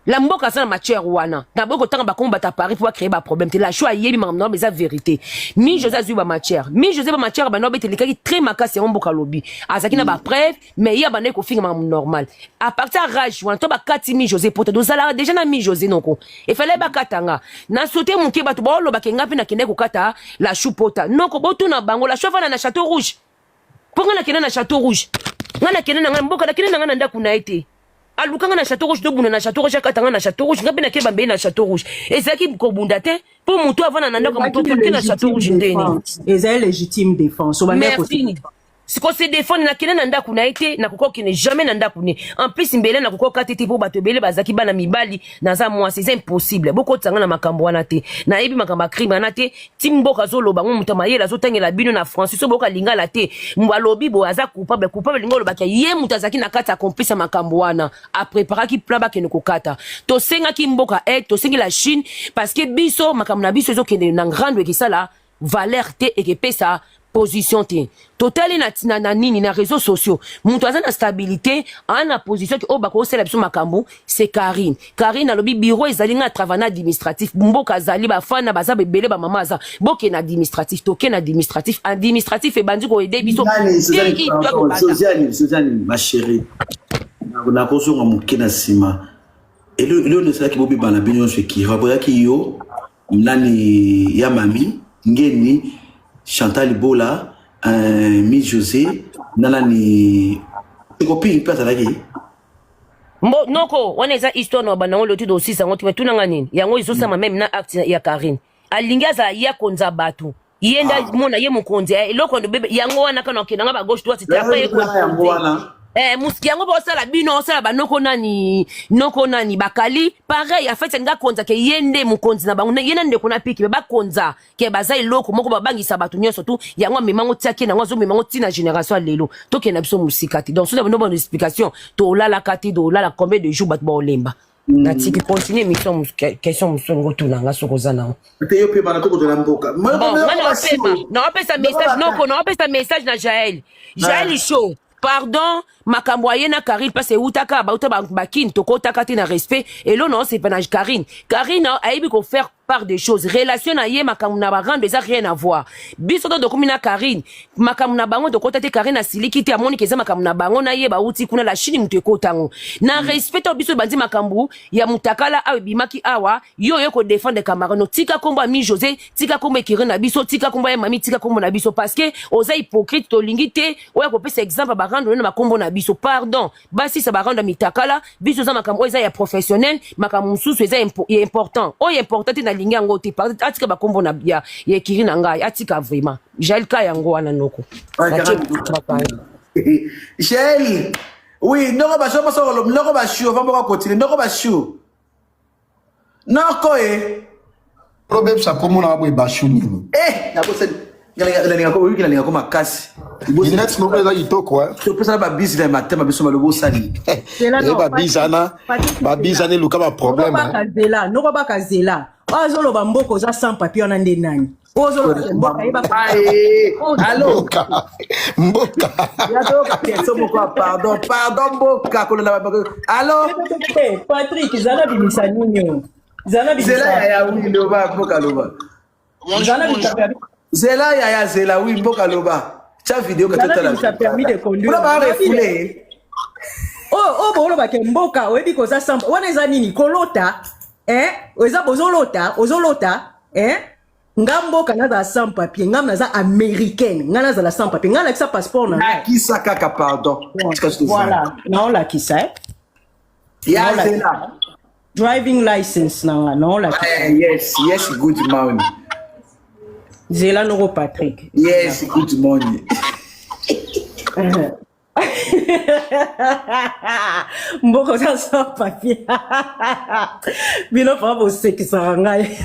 La mboka aza na matière wana, naboyi kotanga bakombo bato ya Paris mpo bacréer baproblème te. La chou ayebi makambo na eza vérité. Mi José azwi bamatière, Mi José bamatière banda obetelikaki très makasi. Yango mboka alobi azalaki na bapreuve, mais ye abandaki kofinga makambo normal. À partir ya rage wana to bakati Mi José pota, tozalaka déjà na Mi José, noko efale bakatanga na sote moke. Bato baolobaka nga mpe nakendaki kokata la chou pota. Noko, botuna bango, la chou afanda na Château Rouge, mpo nga nakende na Château Rouge, nga nakende na ngai mboka, nakende na ngai na ndako na ye te. Aluka nga na Château Rouge, tobunda na Château Rouge, akata nga na Château Rouge, nga mpe nake bambei na Château Rouge. Ezalaki kobunda te, mpo motu avanda na ndako ya motu te na Château Rouge ndeni? Ezali légitime défense. Merci. Siko se défendre, nakende na ndako na ye te, nakoka kokende jamais na ndako ne. En plus, mbele nakoka kokata te, mpo bato ebele bazalaki bana mibali, naza mwasi, eza impossible. Bokotisa nga na makambo wana te, nayebi makambo ya crime wana te. Ti mboka azoloba ngo, moto mayele azotangela bino na français, so boyoka lingala te. Alobi boye, aza coupable. Coupable lingo olobaki ye moto azalaki na kati ya complice ya makambo wana, apreparaki plan bakende kokata. Tosengaki mboka aide, tosengi la Chine, parce que biso makambo na biso ezokende na grande, ekesala valeur te, ekepesa position te. Totali na nini na réseaux sociaux, moto aza na stabilité, aa na position ke oyo bakosala biso makambo, c'est Karine. Karine alobi bureau ezali, nga travail na administratif. Mboka azali, bafana baza ebele, bamama aza, bokende administratif. Tokende administratif, administratif ebandi koaider biso. Sosiane, ma chérie, nakozonga moke na nsima. Eloko esalaki bobebana bino nyonso ekira boyaki yo nani ya mami ngeni, Chantal Bola, Mi José na nani, copine mpe azalaki? Mbo noko wana eza histoire na banango loti dosisa yango te. Tunanga nini yango ezosama même na acte ya Karine, alingi azala ye akonza bato, ye nde mona ye mokonzi. Eloko bebe yango wana kana okendanga bagauche droite te, après ye yango wana. Eh, muski yango bosala bino osala banoko nani noko nani bakali pareil afeti alingi akonza ke ye nde mokonzi na bango ye na ndeko na piki me bakonza ke baza eloko moko babangisa bato nyonso tu yango amemango tiaki nango azomemango ntina génération ya lelo tokende na biso mosika te donc soki na bino bonne explication tolalaka te tolala combien de jours bato baolemba natiki continue émission question mosusu olingi otuna nga soki oza nango te yo pema na tokozala mboka bon nga naopema naopesa message noko naopesa message na jael jael show pardon makambo aye na karine mpasi eutaka bauta bakine tokotaka te na respect elo naosepa na karine karine ayebi kofaire part des choses relation na ye makambo na barando eza rien à voir biso to tokomi na karine makambo na bango tokota te karine asiliki te amoni ke eza makambo na bango na ye bauti kuna la chine moto ekotango na respect to biso ebandi makambo ya mutakala awa ebimaki awa yo oye kodefendre camarade no tika kombo ya mi josé tika kombo ekiri na biso tika kombo ya mami tika kombo na biso parce que oza hypocrite tolingi te oya kopesa exemple ya barando na bakombo na biso pardon basisa barando ya mitakala biso eza makambo oyo eza ya professionnel makambo mosusu eza ya important oyo important te nalingi yango te pardon atika bakombo na ya, ya ekiri na ngai atika vraiment jael ka yango wana noko jael oui ndoko basho basokolo ndoko bashu ova mboka continue ndoko bashu noko e Probebisa kombo na boye bashu nini? Eh, nabosani nalinga oyoki nalinga ko makasi Lunette moko eza kitoko eh. topesana babisi na matema biso maloba osali Eh babizana, babizana eluka ba problème. Noko zela, noko baka zela. Oyo azoloba mboka oza sans papier wana nde nani? Oyo ozoloba mboka yeba. Allo. Mboka. Mboka. Ya toyoka question moko ya pardon, pardon mboka kolanda ba Allo. Patrick, zala bimisa nini oyo? Zala bimisa. Zela yaya oui loba mboka loba. Zala bimisa permis. Zela yaya zela oui mboka loba. Tia video ka Zala totala. bimisa permis de conduire. Kuna ba refoulé. Oyo oyo bolobaka mboka oyebi koza sans wana eza nini kolota eh eza bozolota ozolota eh nga mboka nazala sans papier nga naza américaine nga nazala sans papier nga lakisa passeport na ngai Lakisa kaka pardon. Tika soki voilà naolakisa eh Ya zela. Driving license na nga naolakisa Eh, yes, yes, good morning. Zela noko Patrick. Yes, good morning. Mboka oza sans papier. Bino fa bosekisaka ngai.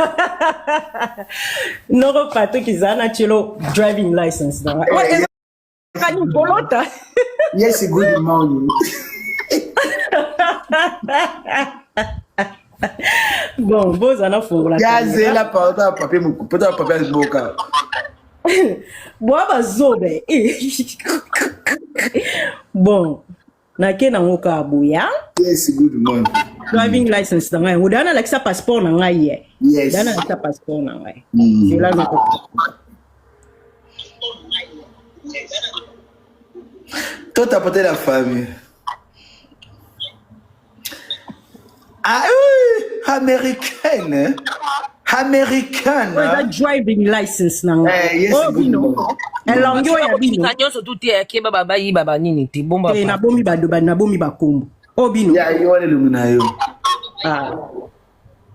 Noko Patrick ezala na tielo driving license na nga. Eh, Kani kolota. Yes, good morning. Bon, bozala fongola. Ya zela pardon papier muku, pardon papier mboka. Bwa bazobe. Bon, nake nango kaka boya. Yes, good morning. Driving license na ngai yango. Dana nalakisa passeport na ngai ye. Yes. Dana nalakisa passeport na ngai. Zela noko. Toi, t'as porté la famille. Ah oui, américaine. Hein? Américaine. Oyo eza driving license na ngai. Eh, yes, Oyo bino. Elongi oyo ya bino. nyonso tu te akeba babayiba banini te bomba Te nabomi bado ba nabomi bakombo. Oyo bino. Ya yo wana elongi na yo. Ah.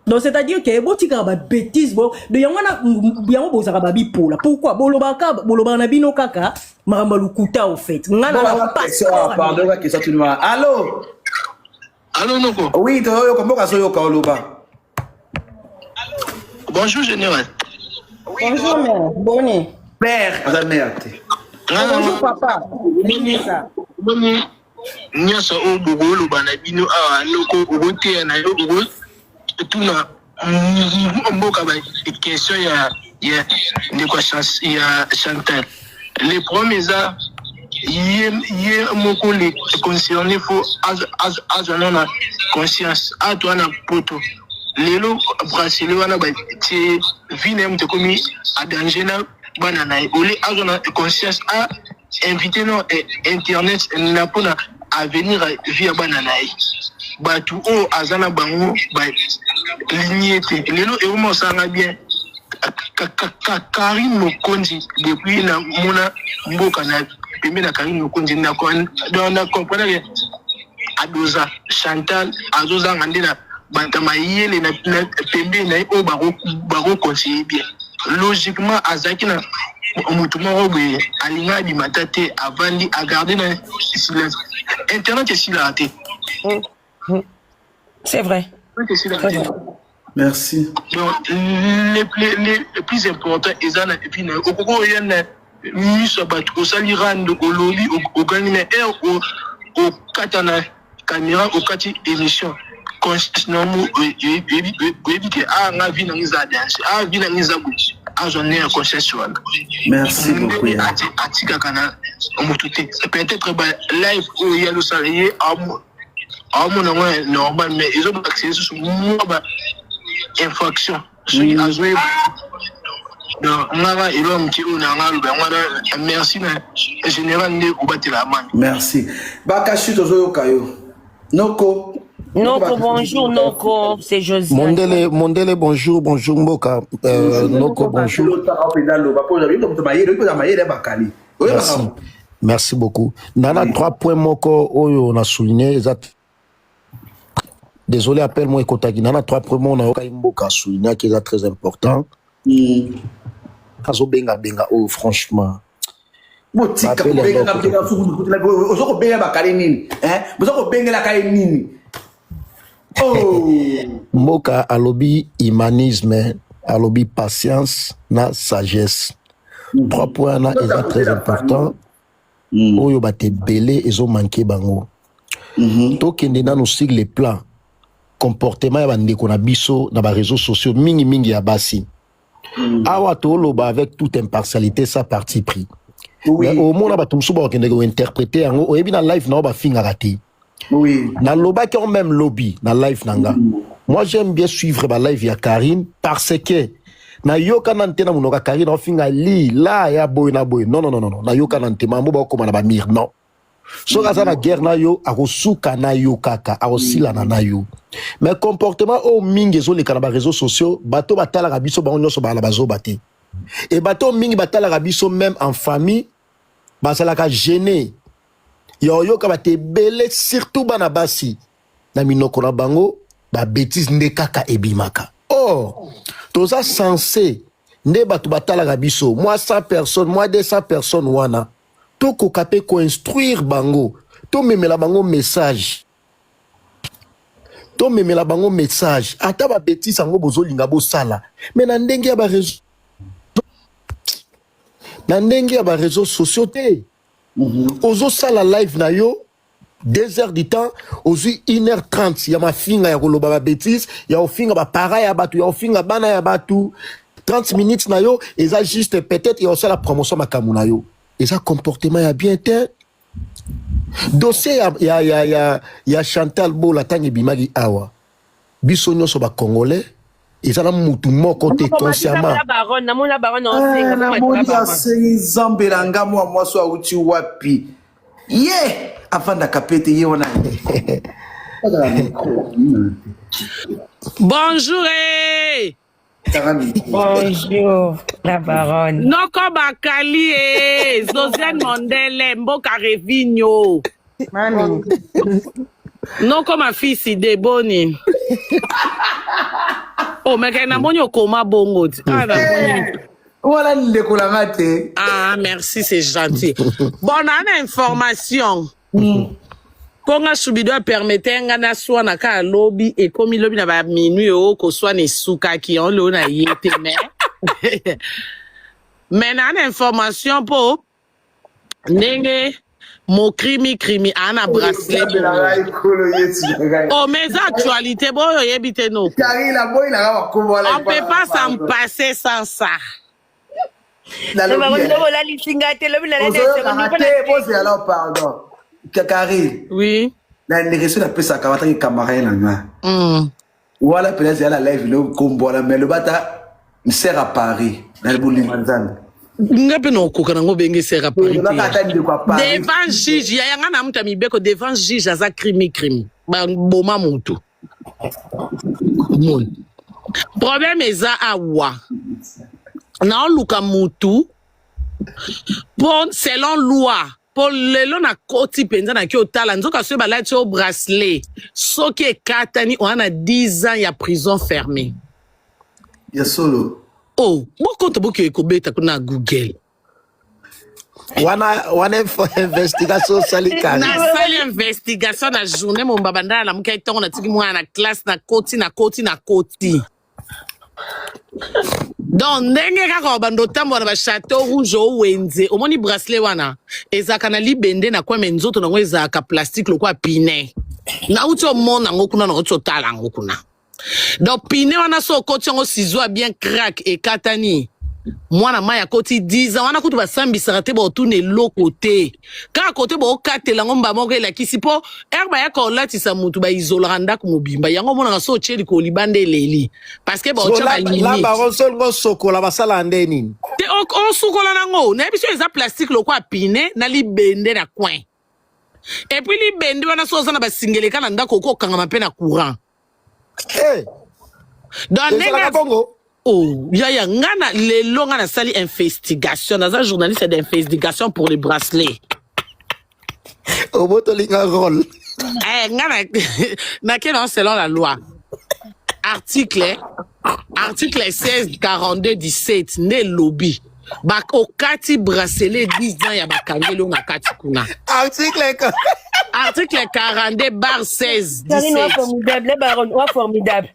Donc c'est-à-dire que botikaka ba bêtises bo de yango wana yango bozalaka ba bipola. Pourquoi bolobaka bolobaka na bino kaka makambo ya lokuta au fait. Nga na Bon, question, pardon, la question tu nous Allô? Allô noko. Oui, toyoka mboka soyoka oloba. Bonjour général. Bonjour mère, boni. Père, aza mère te. Bonjour papa. Boni ça. Boni nyonso oyo bokoloba na bino awa noko okoteya na yo okotuna mboka ba question ya ya ndeko ya Chantal. Le problème eza ye ye moko le concerné faut azwa na conscience atwa na poto lelo bracelet wana batie vie na ye moto ekomi a danger na bana na ye ole azwa na conscience a invité na internet na mpona avenir ya vie ya bana na ye bato oyo aza na bango balingi ye te lelo ekoma osalanga bien Karine Mokonzi depuis na mona mboka na pembe na Karine Mokonzi na na comprendre adoza Chantal azozanga nde na bato ya mayele na pembeni na ye oyo bakoconseille bien logiquement azalaki na motu moko boye alinga abima ta te avandi agarde na silence. Internet esilaka te. C'est vrai. Internet esilaka te. Merci. Donc le, le, le, le plus important eza na epuis na okoki oya na miso ya bato, osali rando, olobi, ogangi na heure okata na caméra, okati émission, conscience na mo oyebi ke a nga vie nanga eza danger, a vie nanga eza boye, azwa nde ya conscience wana. Merci beaucoup. Ndenge atikaka na motu te, peut-être ba live oyo ye azosala, ye aomona yango normal, mais ezobakisa lisusu mwa ba infraction soki azwi. Donc ngaka eloko moke oyo na nga aloba yango wana. Merci na général nde obatela amani. Merci. Bakashi, tozoyoka yo. Noko. Noko, bonjour, Noko, c'est Josiane. Mondele, Mondele, bonjour, bonjour Mboka. Noko, bonjour. Merci. Merci beaucoup. Nana, trois points moko oyo on a souligné. Désolé, appelle-moi ekotaki. Nana, trois points moko na Mboka souligné qui est très important. Azo benga benga oh franchement. Botika kobenga benga, ozo kobenga bakali nini? Boza kobengelaka ye nini? Oh. Mboka alobi humanisme, alobi patience na sagesse. Trois points na eza très important. Oyo bato ebele ezomanke bango. Tokende nano sur le plan comportement ya bandeko na biso na baréseaux sociaux, mingimingi ya basi. Awa toloba avec toute impartialité, sans parti pris. Mais omona bato mosusu bakokende kointerpréter yango. Oyebi, na live na oyo bafingaka te. Nalobaki yango même lobi na live na nga. Moi, j'aime bien suivre balive ya Karine parce que nayoka nanu te na monoko ya Karine aofinga li la ya boye na boye. Non, non, non, non, nayoka nanu te mambo bakokoma na bamire. Non, soki aza na guerre na yo, akosuka na yo kaka, akosilana na yo. Mais comportement oyo mingi ezoleka na baréseaux sociaux, bato batalaka biso bango nyonso bala bazoba te. E bato mingi batalaka biso, même en famille, bazalaka gêné ya oyoka bato ebele, surtout bana basi, na minoko na bango babêtises nde kaka ebimaka. Or toza censé nde bato batalaka biso mwa 100 personnes, mwa 200 personnes wana, tokoka mpe koinstruire bango, tomemela bango message, tomemela bango message. Ata babêtises yango bozolinga bosala, mais na ndenge ya baréseaux, na ndenge ya baréseaux sociaux te. Ozosala live na yo 2 heures du temps, ozwi 1 heure 30 ya mafinga, ya koloba babêtises, ya kofinga bapara ya bato, ya kofinga bana ya bato. 30 minutes na yo eza juste peut-être ya kosala promotion makambo na yo. Eza comportement ya bien te. Dossier ya Chantal Bola, ntango ebimaki awa, biso nyonso bacongolais, eza na mutu moko te consciemment. Namona baron. Namoni asengi Nzambe na nga, mwa mwasi awuti wapi? Ye avandaka pe te, ye wana. Bonjour, eh. Bonjour, la baronne. Noko Bakali, eh. Josiane Mondele, Mboka Revigno. Mami. Noko ma fille de boni. Oh, mais kay namoni okoma bongo ti. Ah, namoni. Wana ndeko na nga te. Ah, merci, c'est gentil. Bon, na na information. Mpo nga Shubido apermettre nga naswana kaka lobi, ekomi lobi na baminuit oyo koswana esukaki yango lelo na ye te. Mais na information mpo ndenge mokrimi krimi aa na bracelet bongo. Oh, mais eza actualité boyo oyebi te, noko. On peut pas s'en passer sans ça. Olalisi nga te lobi. Te, bozela, pardon, Karine. Oui. Na ndenge so napesaka bataki camarade na nga wana mpenza, ezala na live no kombo wana, mais loba ata sœur à Paris na bolingo ya Nzambe. Nga mpe na okoka nango obenge sœur à Paris. Lobaka ata ndeko ya Paris. Devant juge ya yanga na mutu ya mibeko, devant juge aza crimi crimi, baboma mutu. Omoni problème eza awa, naoluka mutu mpo selon loi, mpo lelo nakoti mpenza, naki otala nzoka soki balati yo bracelet, soki ekatani, oza na 10 ans ya prison fermée. Ya solo? Oh, bokonta, bokoki kobeta kuna na Google. Wana wana investigation osali kani. Nasali investigation na journée momba banda nalamuki ntongo, natiki mwana na classe, nakoti nakoti nakoti. Donc ndenge kaka obanda otambola na bachateau rouge, owenze, omoni bracelet wana ezalaka na libende na kweme, nzoto nango ezalaka plastique lokola pine. Nauti omona yango kuna, nauti otala yango kuna. Donc pine wana, so okoti yango ciseau ya bien, crack, ekatani. Mwana mai akoti 10 ans wana kutu basambisaka te, baotuna eloko te, kaka kote baokatela yango mba moko elakisi. Mpo ere bayaka kolatisa mutu, baizolaka ndako mobimba. Yango omonaka so otie likolo libanda eleli, parce que baotya balimite. Lamba yango, so olingo osokola, basala nde nini? Te, osukola nango, nayebi so eza plastique lokola pine na libende na coin. Et puis libende wana, so oza na basingeleka na ndako, okoki okangama mpe na courant. Hey, donc ndenge ezalaka bongo. Oh, yaya, nga na lelo nga nasali investigation, naza journaliste d'investigation pour les bracelets. Obotolinga role. Eh, nga na nake na selon la loi, article 16 42 17 nde elobi okati bracelet, 10 ans ya bakangeli oyo na kati kuna. Article Article 42 barre 16 Karine, 17. Formidable, la baronne, wa formidable.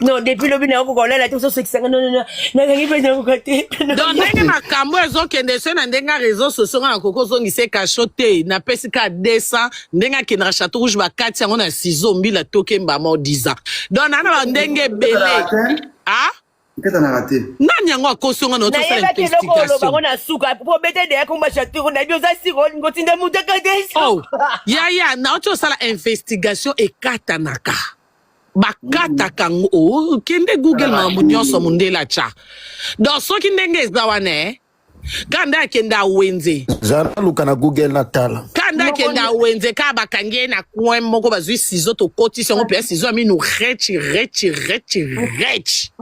Non, depuis lobi na kokolela te, ozosekisanga. Non, non, non, nakangi mpe nakoka te. Donc ndenge makambo ezokende so na ndenge ya réseau sociaux, nga nakoki ozongisa kasho te, napesi ka 200. Ndenge akendaka Chateau Rouge, bakati yango na ciseau, mbila tokemba mo 10 ans. Donc naa na bandenge ebele. Ah. Ekatanaka te. Nani yango akosi ngo na otosala Nayebaki eloko olobango investigation? Na suka po bete deya komba chateau, nayebi oza sika olingo tinda moto akate. Oh yaya, naoti osala investigation, ekatanaka, bakataka yango. Oh, kende Google, makambo nyonso mondele atya. Donc soki ndenge eza wana, ka nde akende awenze. Zala luka na Google, natala. Ka nde akende awenze, ka bakangi ye na coin moko, bazwi ciseau, tokotisi yango mpe ya ciseau ya minu, reci reci reci reci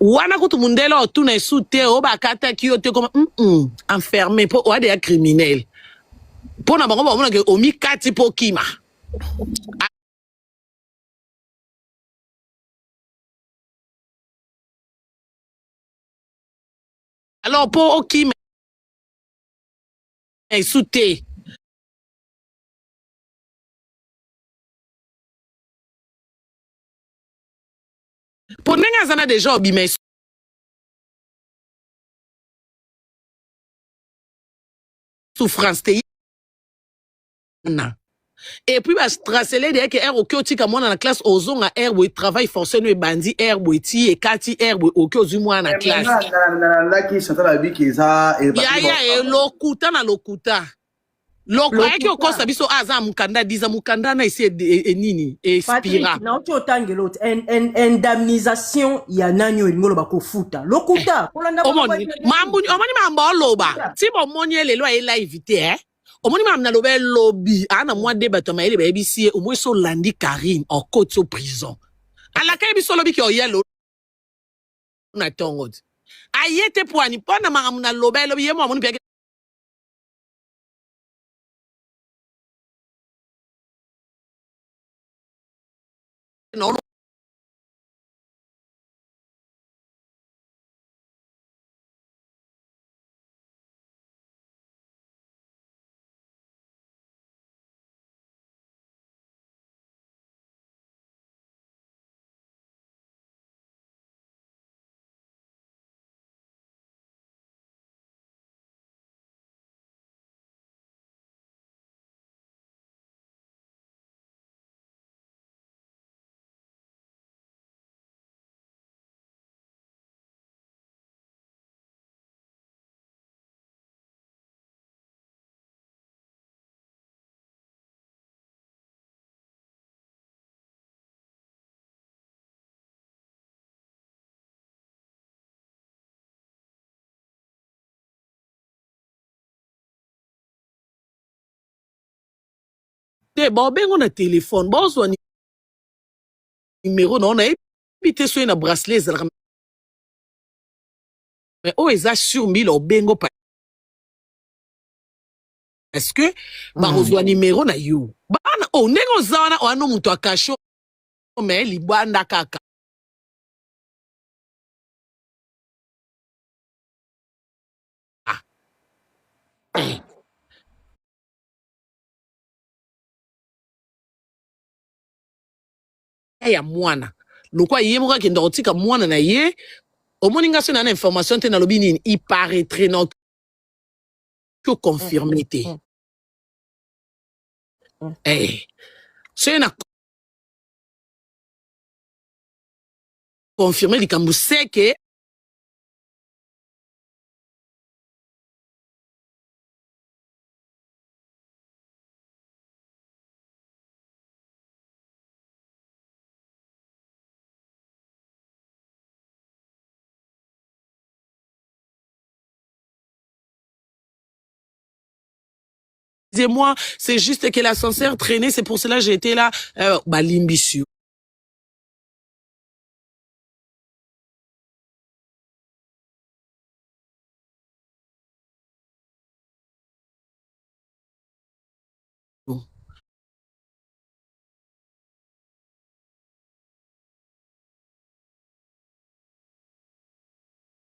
wana. Kutu mundele otuna esu te oyo bakataki yo te, koma enfermé mpo oya deya criminel. Mpo na bango bamonake omikati mpo okima. Alors mpo okima esu te, mpo ndenge aza na deja obima esu souffrance te na. Et puis batracele deya ke aire oki otika mwana na classe, ozonga aire boye, travail forcé no ebandi aire boye, ti ekati aire boye, oki ozwi mwana na classe. Nalandaki Chantal abiki eza Yaya, lokuta na lokuta. Loko ayaki okosa biso, aza na mokanda 10, mokanda na esi enini Patrick, expira. Nauti otangela oti indemnisation ya nani oyo elingi oloba kofuta, lokuta kolanda. Omoni mambu, omoni mambo oloba ti bomoni ye lelo aye live te, eh? Omoni mambo naloba elobi aa na mwa de bato ya mayele bayebisi ye omoi so olandi Karine okoti o prison. Alaka ye biso olobi ke oya lelo na ntongo ti aye te pwani mpo na makambo naloba elobi ye mo amoni mpe na te baobengo na telefone, baozwa numero na yo, nayebi te soki na bracelet ezalaka, mais oyo eza sur mbila obengo parce que bakozwa numero na yo. Bana o ndenge oza wana, wana moto akasho me libanda kaka. ya mwana lokwa ye moko akenda kotika mwana na ye. Omoni nga so na na information te, nalobi nini, il paraîtrait, na confirme te. Eh, soki na confirme likambo seke. Moi, c'est juste que l'ascenseur traînait, c'est pour cela que j'étais là. Balimbisi.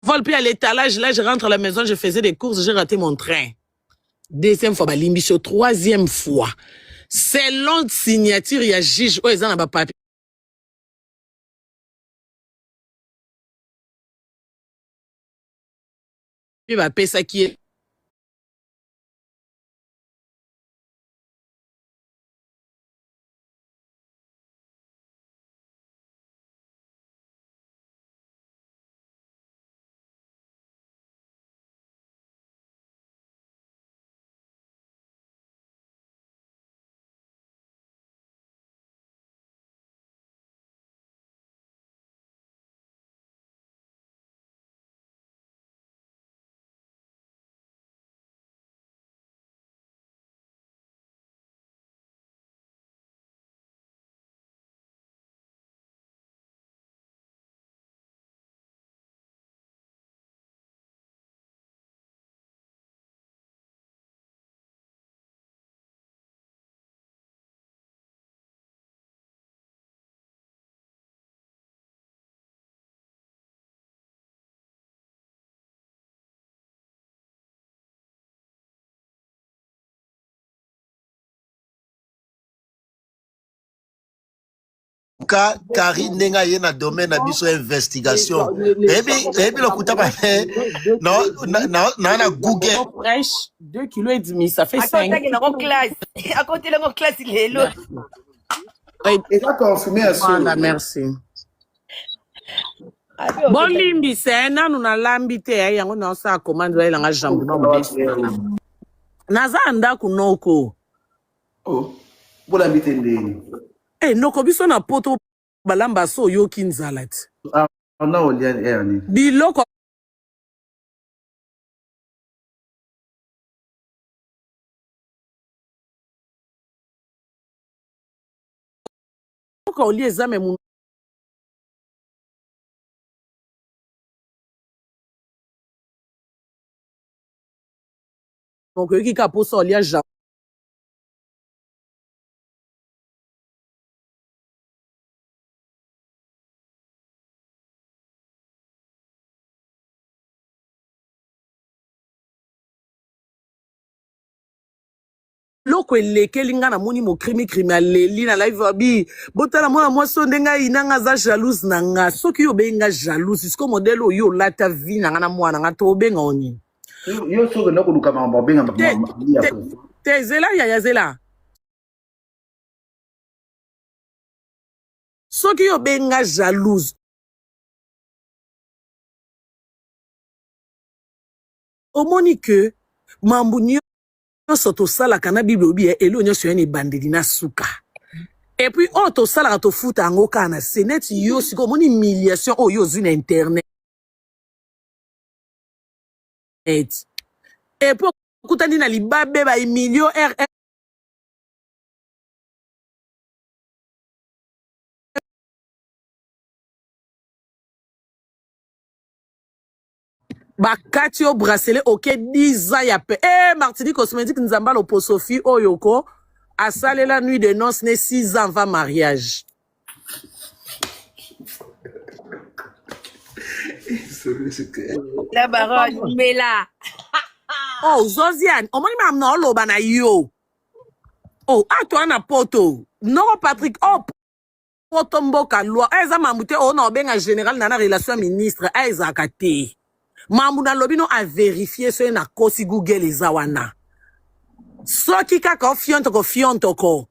Vol puis à l'étalage, là, je rentre à la maison, je faisais des courses, j'ai raté mon train. Deuxième fois, balimbisi. Troisième fois, selon signature ya juge oyo eza na bapapier bapesaki ye Ka Karine ndenge aye na domaine na biso ya investigation, eyebi eyebi lokuta ba na na na na Google. Fraîche, 2 kilos et demi, ça fait 5. Akotaki nango classe, akoteli yango classe lelo. Eza confirmé ya solo. Voilà, merci. Bolimbisa eh, nanu nalambi te eh, yango naosala commande bayelanga jambo na modesu. Naza na ndako noko. Oh, bolambi te ndeni? Eh, noko, biso na poto balamba so oyoki nzala ti. Na olia air nini? Biloko olia eza me monoko oyoki kaka mposa olia biloko elekeli nga. Namoni mokrimikrimi aleli na live abi botala mwana mwasi oyo ndenge ayina nga, aza jalouse na nga. Soki yo obengi nga jalouse, siko modèle oyo olata vi na nga na mwana nga, to obenga o nini? Yo soki okenda koluka makambo abenga. Te te te, zela yaya, zela. Soki yo obenga jalouse, omoni ke mambo nyonso tosalaka na Bible obi elo nyonso ya na ebandeli na suka. Et puis oyo tosalaka, tofuta yango kaka na se. Neti yo sikoyo omoni humiliation oyo ozwi na internet, et puis okutani na libabe, bahumilio rr bakati yo bracelet, oke 10 ans ya pe e Martini Cosmétique Nzamba Loposofi oyo ko asalela nuit de noces ne 6 ans va mariage. La baronne mela. Oh, Zoziane, omoni makambo na oloba na yo. Oh, atoa na poto noko Patrick. Oh. Poto mboka loi oyo eza mambu te oyo na obenga general na na relation ya ministre a ezalaka te mambu nalobi no a verifier soki nakosi google eza wana soki kaka ofiontoko fiontoko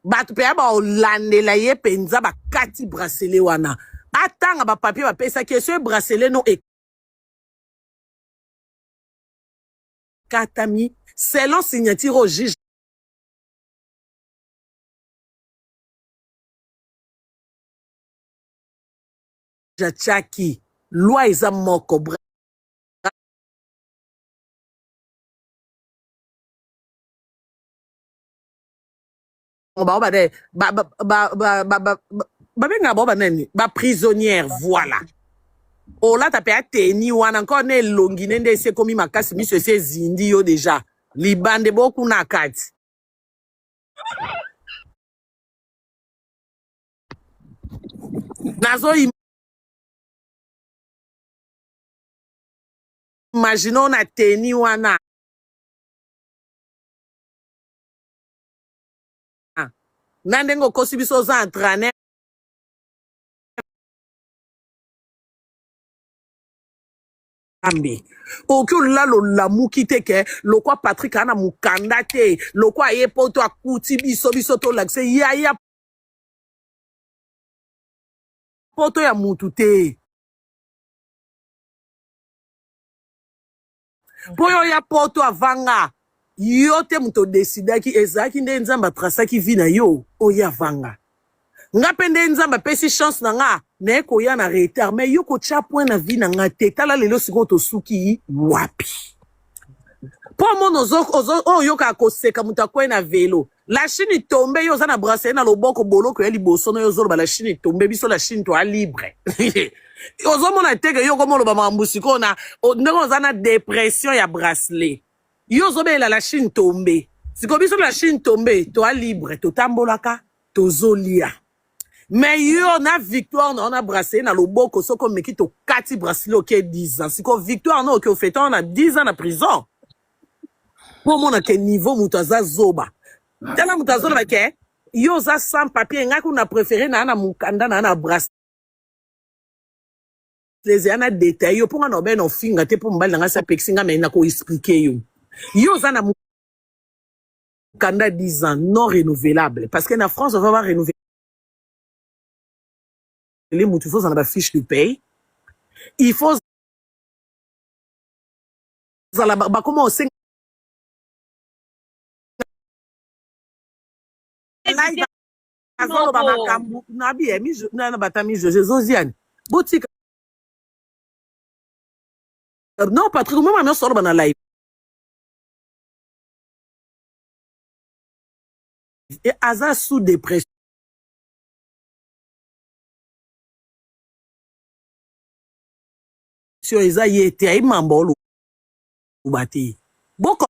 bato mpe ya baolandela ye mpenza bakati bracelet wana atanga bapapier bapesaki ye soki bracelet no ekatami selon signature oyo juge atiaki loi eza moko bango bane babengaka bango banani baprisonnière voilà olata mpe ateni wana nkoo na elongi ne nde esi ekomi makasi miso esi ezindi yo deja libande bokuna kati nazo imagine na teni wana na ndenge okosi biso oza entraîneur Nzambe okoki olala olamuki te ke lokwa Patrick aa na mokanda te lokwa aye poto akuti biso biso tolakisa yaya poto ya mutu te mpo yo ya poto avanga yo te moto odesidaki ezalaki nde nzambe atrasaki vi na yo oyo avanga nga mpe nde nzambe apesi chance na nga naye koya na retard mais yo kotya point na vie na nga te tala lelo sikoyo tosuki wapi mpo omona oyo oyokaka koseka moto akwei na velo la chine tombe yo oza na bracelet na loboko boloko ya liboso na yo ozoloba la chine tombe biso la chine toa libre ozomona te ke yo okomoloba makambo sikoyo na ndenge oza na depression ya bracelet yo ozobelela la chine tombe sikoyo biso la chine tombe toa libre totambolaka tozolia mais yo na victoire na na bracelet na loboko soki omeki tokati bracelet oke 10 ans sikoyo victoire na oke ofeta na 10 ans na prison mpo omona ke niveau moto aza zoba tala moto azoloba ke yo oza sans papier ngai kuna préféré naa na mokanda naa na bracelet eza na detail yo mpo nga na obe na ofinga te mpo mobali na ngai asi apekisi ngai mai na koexplike yo yo oza na mokanda 10 ans non renouvelable parce que na France on va ba renouveler moto il faut ozala na bafiche de paye il faut ozala bakoma osenga live azoloba makambo nabi ya na bata mijoje ezoziani botika non Patrick mama nyonso oloba na live e aza sous dépression eza ye te ayi mamba oloba te boko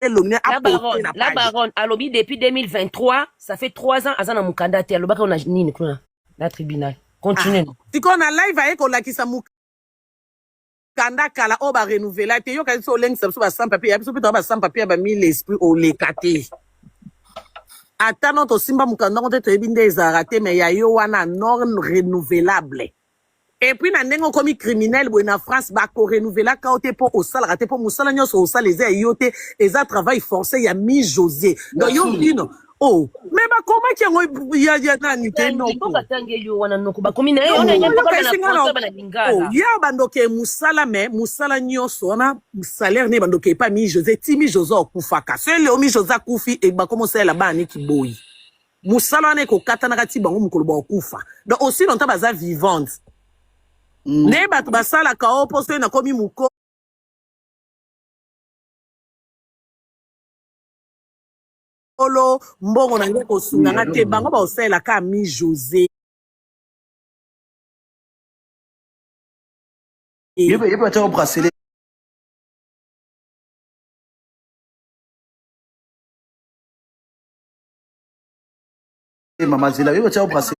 elongi La aposte baronne, na la page baronne, alobi depuis 2023, ça fait 3 ans, aza na mukanda te, alobaka na nini kuna na tribunal. Continue. Ah. Sikoyo na live aye kolakisa mukanda kala oyo barenouvela te yoka biso olengisa biso ba sans papier ya biso mpe toa ba sans papier ya ba mille esprit oleka te ata no tosimba mokanda yango te toyebi nde ezalaka te me ya yo wana non renouvelable et puis na ndenge okomi criminel boye na France bakorenouvelaka yo te mpo osalaka te mpo mosala nyonso osala eza ya yo te eza travail forcé ya mi José donc yo bino oh mais bakomaki yango ya, ya nani te noko batangeli yo wana noko bakomi na ye wana ye mpo na français bana lingala oh ya bandoke mosala mais mosala nyonso wana salaire ne bandoke epa mi José ti mi José okufaka so leo mi José akufi e bakoma osalela bana niki boyi mosala wana ekokatanaka ti bango mokolo bakokufa donc aussi longtemps baza vivante nde bato basalaka o mpo soki nakomi mokolo mbongo na ngai kosunga nga te bango bakosalelaka mi José ye mpe atiaka bracelet mama zela ye atiaka bracelet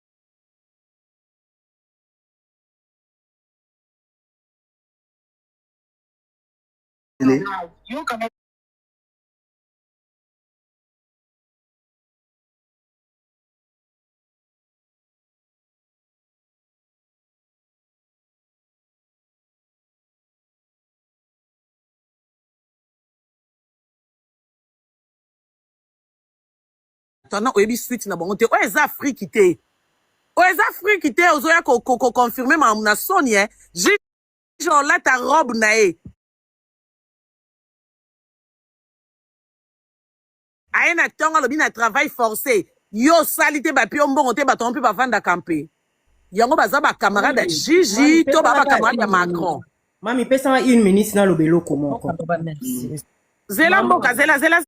wana oyebi suite na bango te. Oyo eza Afrique te, oyo eza Afrique te. Ozoya koconfirmer makambo na soni. E juge olata robe na ye, aye na ntongo, alobi na travail forcé. Yo osali te, bapi yo mbongo te. Bato yango mpe bavandaka mpe yango baza bacamarade ya juge to baa bacamarade ya Macron. Mami, pesanga une minute, naloba eloko moko. Merci. Zela mboka, zela, zela.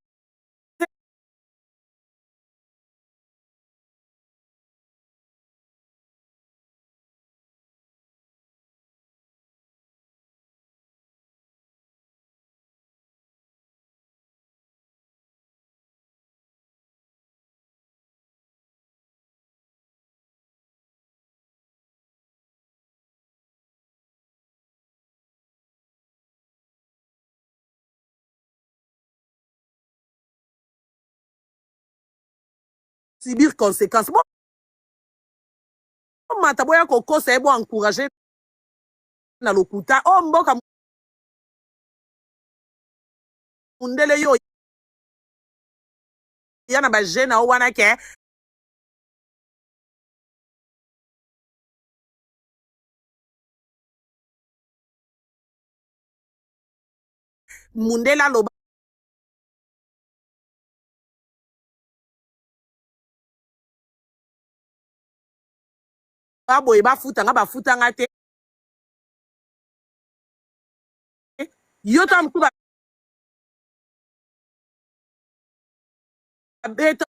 Subir conséquence. Bomata, boya kokosa ye, boencourage na lokuta. O mboka mundele, yo ya na bajeune ao wana ke mundele aloba boye, bafutanga, bafutanga te. Yo ta motu babeta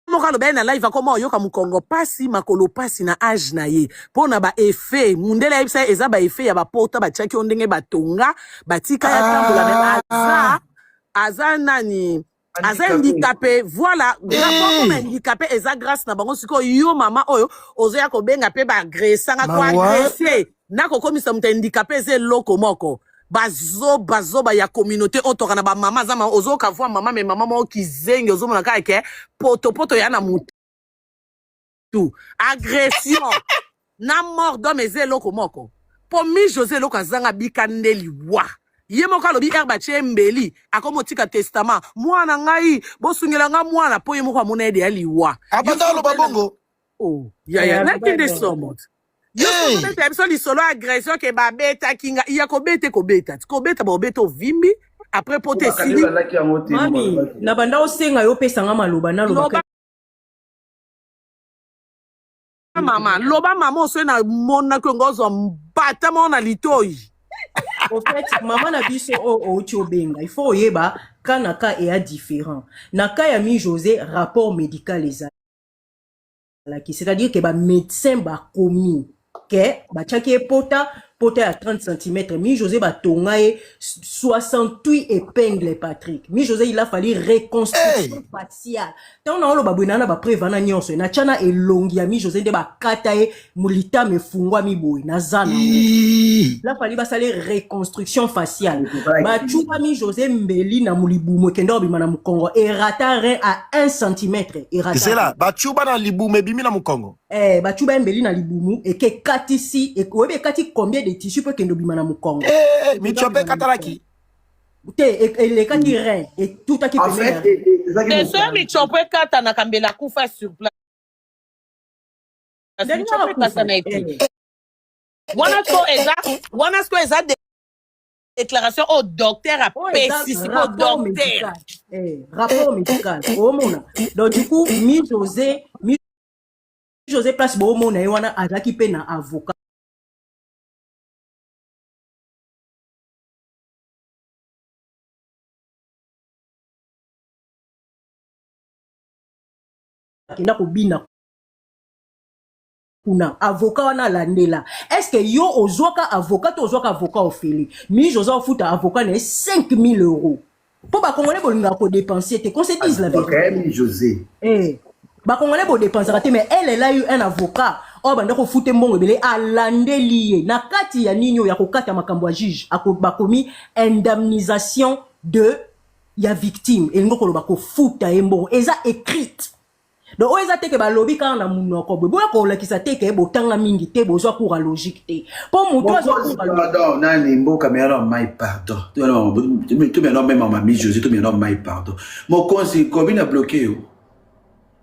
moko aloba ye na live, akoma oyoka mokongo pasi, makolo pasi na age na ye, mpo na baeffet mundele ayebisa ye eza baeffet ya bapota batiaki yo ndenge batonga batika ya tambola. Me aza nani? Aza handicapé, voilà. Rapport comme handicapé eza grâce na bango. Sikoyo yo mama oyo ozoya kobenga mpe baagresanga, koagresser na kokomisa moto handicapé eza eloko moko. Bazobazoba ya communauté oyo toka na bamama, aza mama, ozoyoka voi mama, me mama moko kizenge, ozomona kaka ke potopoto ya na motu. Agression na mort d'homme eza eloko moko. Mpo mi José eloko azanga bika nde liwa. Ye moko alobi ere batie mbeli, akomi otika testament: "Mwana ngai, bosungela nga mwana", mpo ye moko amona ede ya liwa. Abanda aloba bongo. Oh, yaya, nakende somo. Yo sokobeta biso lisolo ya agression ke babetaki nga, ya kobeta, kobeta kobeta, baobeta ovimbi après po te esili. Mami, na banda osenga yo opesanga maloba, naloba. Mama, loba mama. Osoki namonaki yango, ozwa mbata moko na litoi. Au fait, mama na biso oyo outi obenga, il faut oyeba ka na ka eya différent. Na ka ya mi José, rapport médical ezalaki, c'est-à-dire ke bamédecin bakomi ke batiaki ye pota, pota ya 30 cm. Mi José batonga ye 68 épingle. Patrick, mi José, il a fallu reconstruction faciale. Ntango na oloba boye, naa na bapreuve wana nyonso. Natya na elongi ya mi José nde bakata ye molitama efungwami boye, naza nango. Il a fallu basala reconstruction faciale. Bacuba mi José mbeli na libumu, ekende obima na mokongo, erata rein à 1 cm, erata. Zela, bacuba na libumu, ebimi na mokongo? Eh, bacuba ye mbeli na libumu, eke ekatisi, oyebi ekati combien de tissu mpo ekende obima na mokongo? Eh, mitiope ekatalaki? Te, elekaki rein, etutaki. En fait, te, soki michopo ekatanaka, mbela akufa sur place. Michopo ekatana ete wana siko eza, wana siko eza déclaration oyo docteur apesi. Siko docteur Rapport médical omona. Donc du coup, mi José, mi José, place boomona ye wana, azalaki mpe na avocat. Akenda kobina kuna, avocat wana alandela. Est ce que yo ozwaka avocat to ozwaka avocat ofele? Mi José ofuta avocat na ye 5000 euros, mpo bakongolais bolingaka kodépenser te, qu'on se dise la vérité. Mi José. Eh, bakongolais bodépensaka te, mais elle, elle a eu un avocat oyo banda kofuta mbongo ebele, alandeli ye na kati ya nini oyo ya kokata makambo ya juge. Bakomi indemnisation de ya victime, elingi koloba kofuta ye mbongo, eza écrite. Donc oyo eza te ke balobi kaka na munoko boye, boya kolakisa te ke botanga mingi te, bozwa cours ya logique te, mpo moto azwa cours ya Pardon, nani mboka meyano mai pardon. To meyano mai mama mi José to meyano mai pardon. Mokonzi kobi na bloqué yo.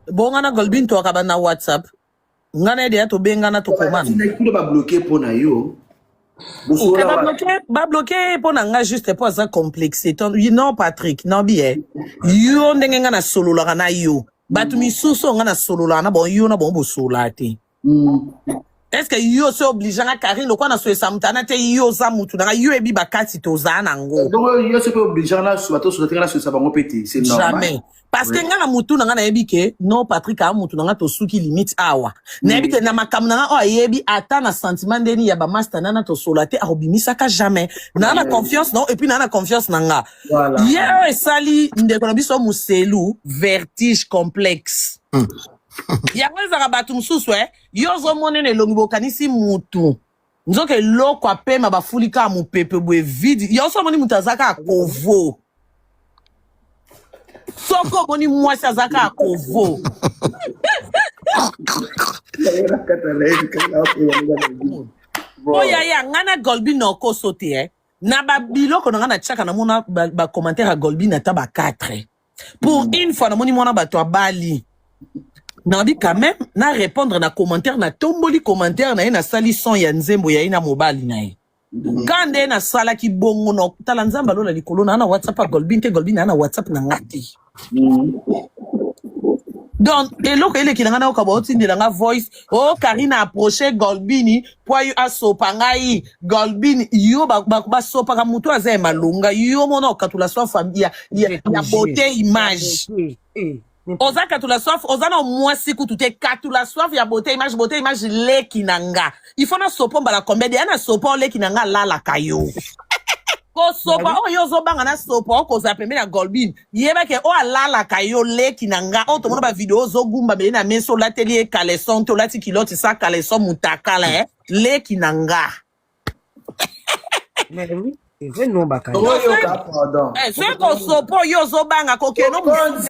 Bonga na Golbin toakaba na WhatsApp. Nga na ye deya tobengana tokomana. Tina kuna ba bloqué mpo na yo. Eh, Bosola ba wa. bloqué, ba bloqué mpo na nga juste mpo aza complexe. Non Patrick, non bien. Yo ndenge nga nasololaka na yo. Bato misusu oyo nga nasololaka na bango yo na bango bosololaka te. Est-ce que yo so oblige nga Karine lokwa na soyesa moto ana te yo oza mutu na nga yo ebi bakati toza nango. Donc yo so pe oblige na so bato so tenga na so sa bango pe te, c'est normal. Jamais. Parce que nga na mutu na nga nayebi ke non Patrick a mutu na nga tosuki limite awa. Nayebi ke na makambo na nga oyo ayebi ata na sentiment ndeni ya ba master nana tosola te akobimisaka jamais. Na na confiance non et puis na na confiance na nga. Voilà. Ye oyo esali ndeko na biso Muselu vertige complexe. Yango ezalaka bato mosusu eh yo ozomona na elongi bokanisi mutu nzoka eloko apema bafuli kaka mopepe boye vide yo so omoni moto aza kaka kovo soki omoni mwasi aza kaka kovo po yaya ngai na Golbi na okoso te eh. Na babiloko na ngai natiaka namona bacommentaire ya Golbi na ata ba 4 pour une fois namoni mwana bato abali nabi quand même na répondre na commentaire natomboli commentaire na ye nasali son ya nzembo ya ye na mobali na ye ka nde nasalaki bongo na tala nzambe alola likolo na na WhatsApp ya Golbin te Golbin na na WhatsApp na nga te donc eloko eleki na ngai nayoka baotindela nga voice o oh, Karine approche Golbini po ayo asopa ngai Golbini yo basopaka motu aza ya malonga yo mona okatula soif ya beauté image oza katula soif oza na mwasi kutu te katula soif ya beauté image beauté image leki na nga il faut nasopo mbala combien deya na sopo oleki na nga alalaka yo kosopa oyo ozobanga na sopa okozala pembeni ya Golbin yebake oyo alalaka yo leki na nga oyo tomona bavideo ozogumba mele na meso olateli ye caleçon te olati kiloti sa caleçon mutakala eh? Leki na nga. Mais oui, c'est vrai, non, bakali. Oyoka pardon. Eh, soki kosopa oyo ozobanga kokende Mokonzi.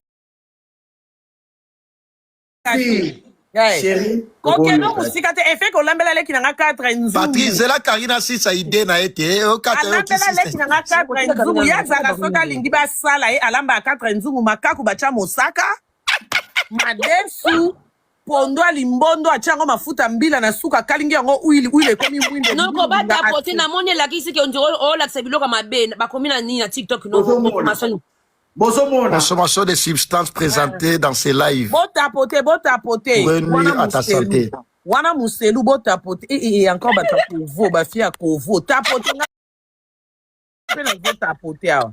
Eh. Chérie. Kokende mosika te efe kolambela leki na nga 4 nzungu. Patrick zela Karine asisa idée na ye te okata yo Alambela leki na nga 4 nzungu ye azalaka soki alingi basala ye alambaka 4 nzungu makaku batya mosaka madesu pondo ya limbondo atia yango mafuta mbila na suka akalingi yango huile huile ekomi mwindo. Noko batapote namoni elakisi ke ondire olakisa biloko ya mabe bakomi na nini na TikTok no Bozomona. consommation. Bozomona. Consommation des substances présentées dans ces lives Botapote botapote pourrait nuire à ta santé. Wana muselu botapote e encore bato ya kovo bafi ya kovo tapote nga mpe nazotapote awa.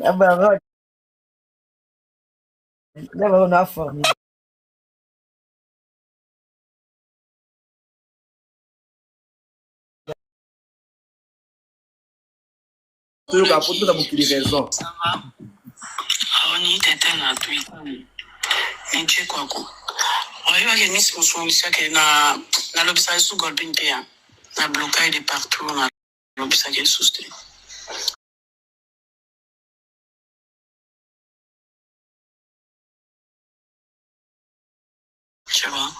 Ah bah, on a formé. Toyoka po toza mokili raison. Ça va? Aoni tete na twi. Nietzsche kwako. Oyebaki Miss mosungisaki na nalobisaka lisusu Golbin te ya. Na blocage de partout na lobisaka lisusu te. Tu vois?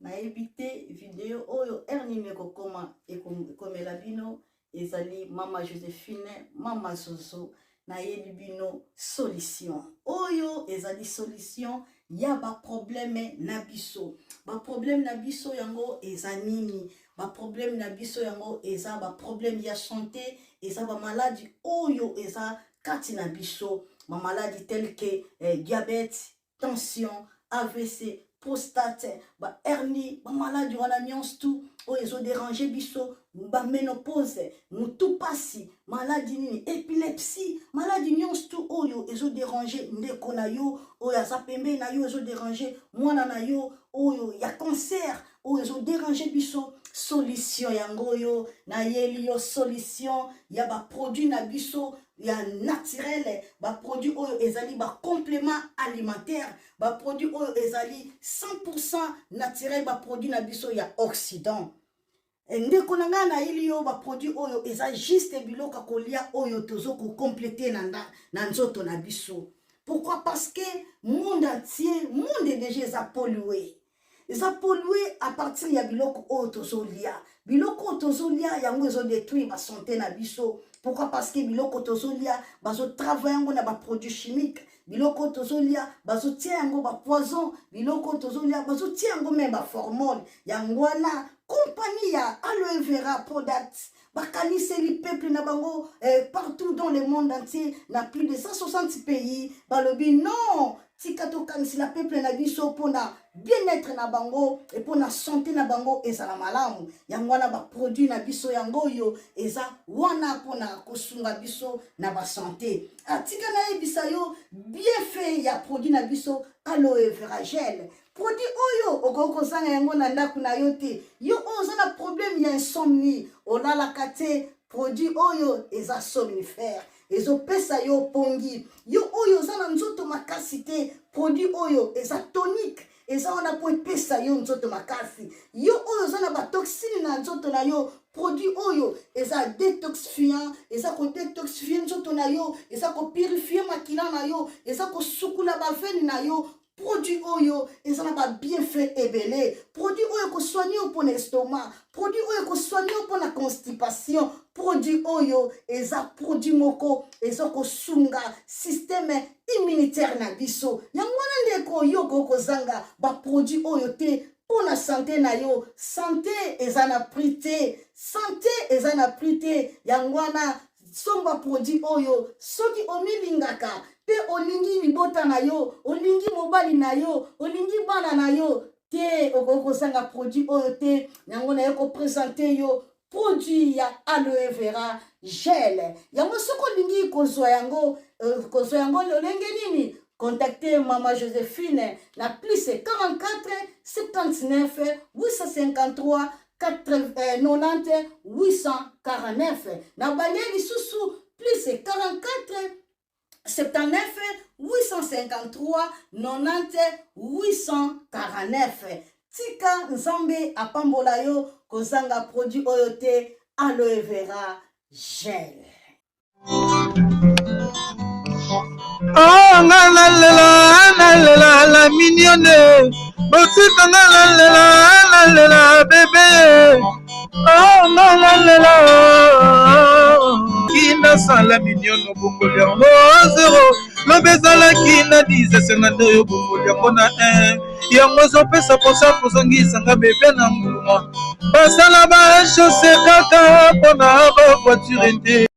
Nayebi te video oyo heure nini ekokoma ekomela bino. Ezali mama Josephine, mama Zozo. Nayebi bino solution oyo ezali solution ya ba problème na biso. Ba problème na biso yango eza nini? Ba problème na biso yango eza ba problème ya santé, eza ba maladi oyo eza kati na biso, ba maladi tel que diabète, tension, AVC, prostate, ba hernie, ba maladi wana nyonso tout oyo ezo déranger biso, ba ménopause, mutu pasi, maladi nini, épilepsie, maladi nyonso tout oyo ezo déranger ndeko na yo oyo aza pembeni na yo, ezo déranger mwana na yo oyo ya cancer oyo ezo déranger biso. Solution yango oyo nayeli yo, solution ya ba produit na biso ya naturel, ba produit oyo ezali ba complément alimentaire, ba produit oyo ezali 100% naturel, ba produit na biso ya Occident. Ndeko na ngai, nayeli yo baproduit oyo eza juste biloko ya kolia oyo tozo kocomplete na, na nzoto na biso. Pourquoi? Parce que monde entier, monde déjà eza pollué, eza pollué à partir ya biloko oyo tozolia. Biloko oyo tozolia yango ezodétruire basanté na biso. Pourquoi? Parce que biloko tozolia, bazotravaille yango na baproduit chimique. Biloko oyo tozolia, bazotia yango bapoison. Biloko oyo tozolia, bazotia yango même baformol. Yango wana compagnie ya Aloe Vera Product bakaniseli peuple na bango partout dans le monde entier, na plus de 160 pays. Balobi non, tika tokanisela peuple na biso mpona bien-être na bango e mpona santé na bango ezala malamu. Yango wana baproduit na biso yango oyo eza wana mpona kosunga biso na basanté. Atika nayebisa yo bienfait ya produit na biso Aloe Vera Gel. Produit oyo okoki kozanga yango na ndako na yo te. Yo oyo oza na problème ya insomnie, olalaka te, produit oyo eza somnifère, ezopesa yo pongi. Yo oyo oza na nzoto makasi te, produit oyo eza tonique, eza wana mpo epesa yo nzoto makasi. Yo oyo oza na batoxine na nzoto na yo, produit oyo eza détoxifiant, eza kodétoxifie nzoto na yo, eza kopurifie makila na yo, eza kosukula baveine na yo. Produit oyo eza na babienfait ebele. Produit oyo ekosoigne yo mpona estomac, produit oyo ekosoigne yo mpona constipation. Produit oyo eza produit moko eza kosunga système immunitaire na biso. Yango wana ndeko, yo okoki kozanga baproduit oyo te mpo na santé na yo. Santé eza na prix te, santé eza na prix te. Yango wana somba produit oyo soki omilingaka mpe olingi libota na yo, olingi mobali na yo, olingi bana na yo te, okoki kozanga produit oyo te. Yango naye koprésente yo produit ya Aloe Vera Gel. Yango soki olingi kozwa yango, kozwa yango lolenge nini? Contacte Mama Joséphine na plus 44 79 853 90 849. Na balie lisusu, plus 44 79 853 90 849. Tika Nzambe apambola yo. Kozanga produit oyo te, Aloe Vera Gel. Oh, nga nalela, nalela la mignonne, botika nga nalela, nalela bébé. Oh, nga nalela kinasala mignonne, obongoli yango zero. Lobi ezalaki na 10, esenga nde oyo obongoli yango na 1. Yango ezopesa mposa kozongisanga bébé na nguluma. Basala bachaussée kaka mpona bavoiture te.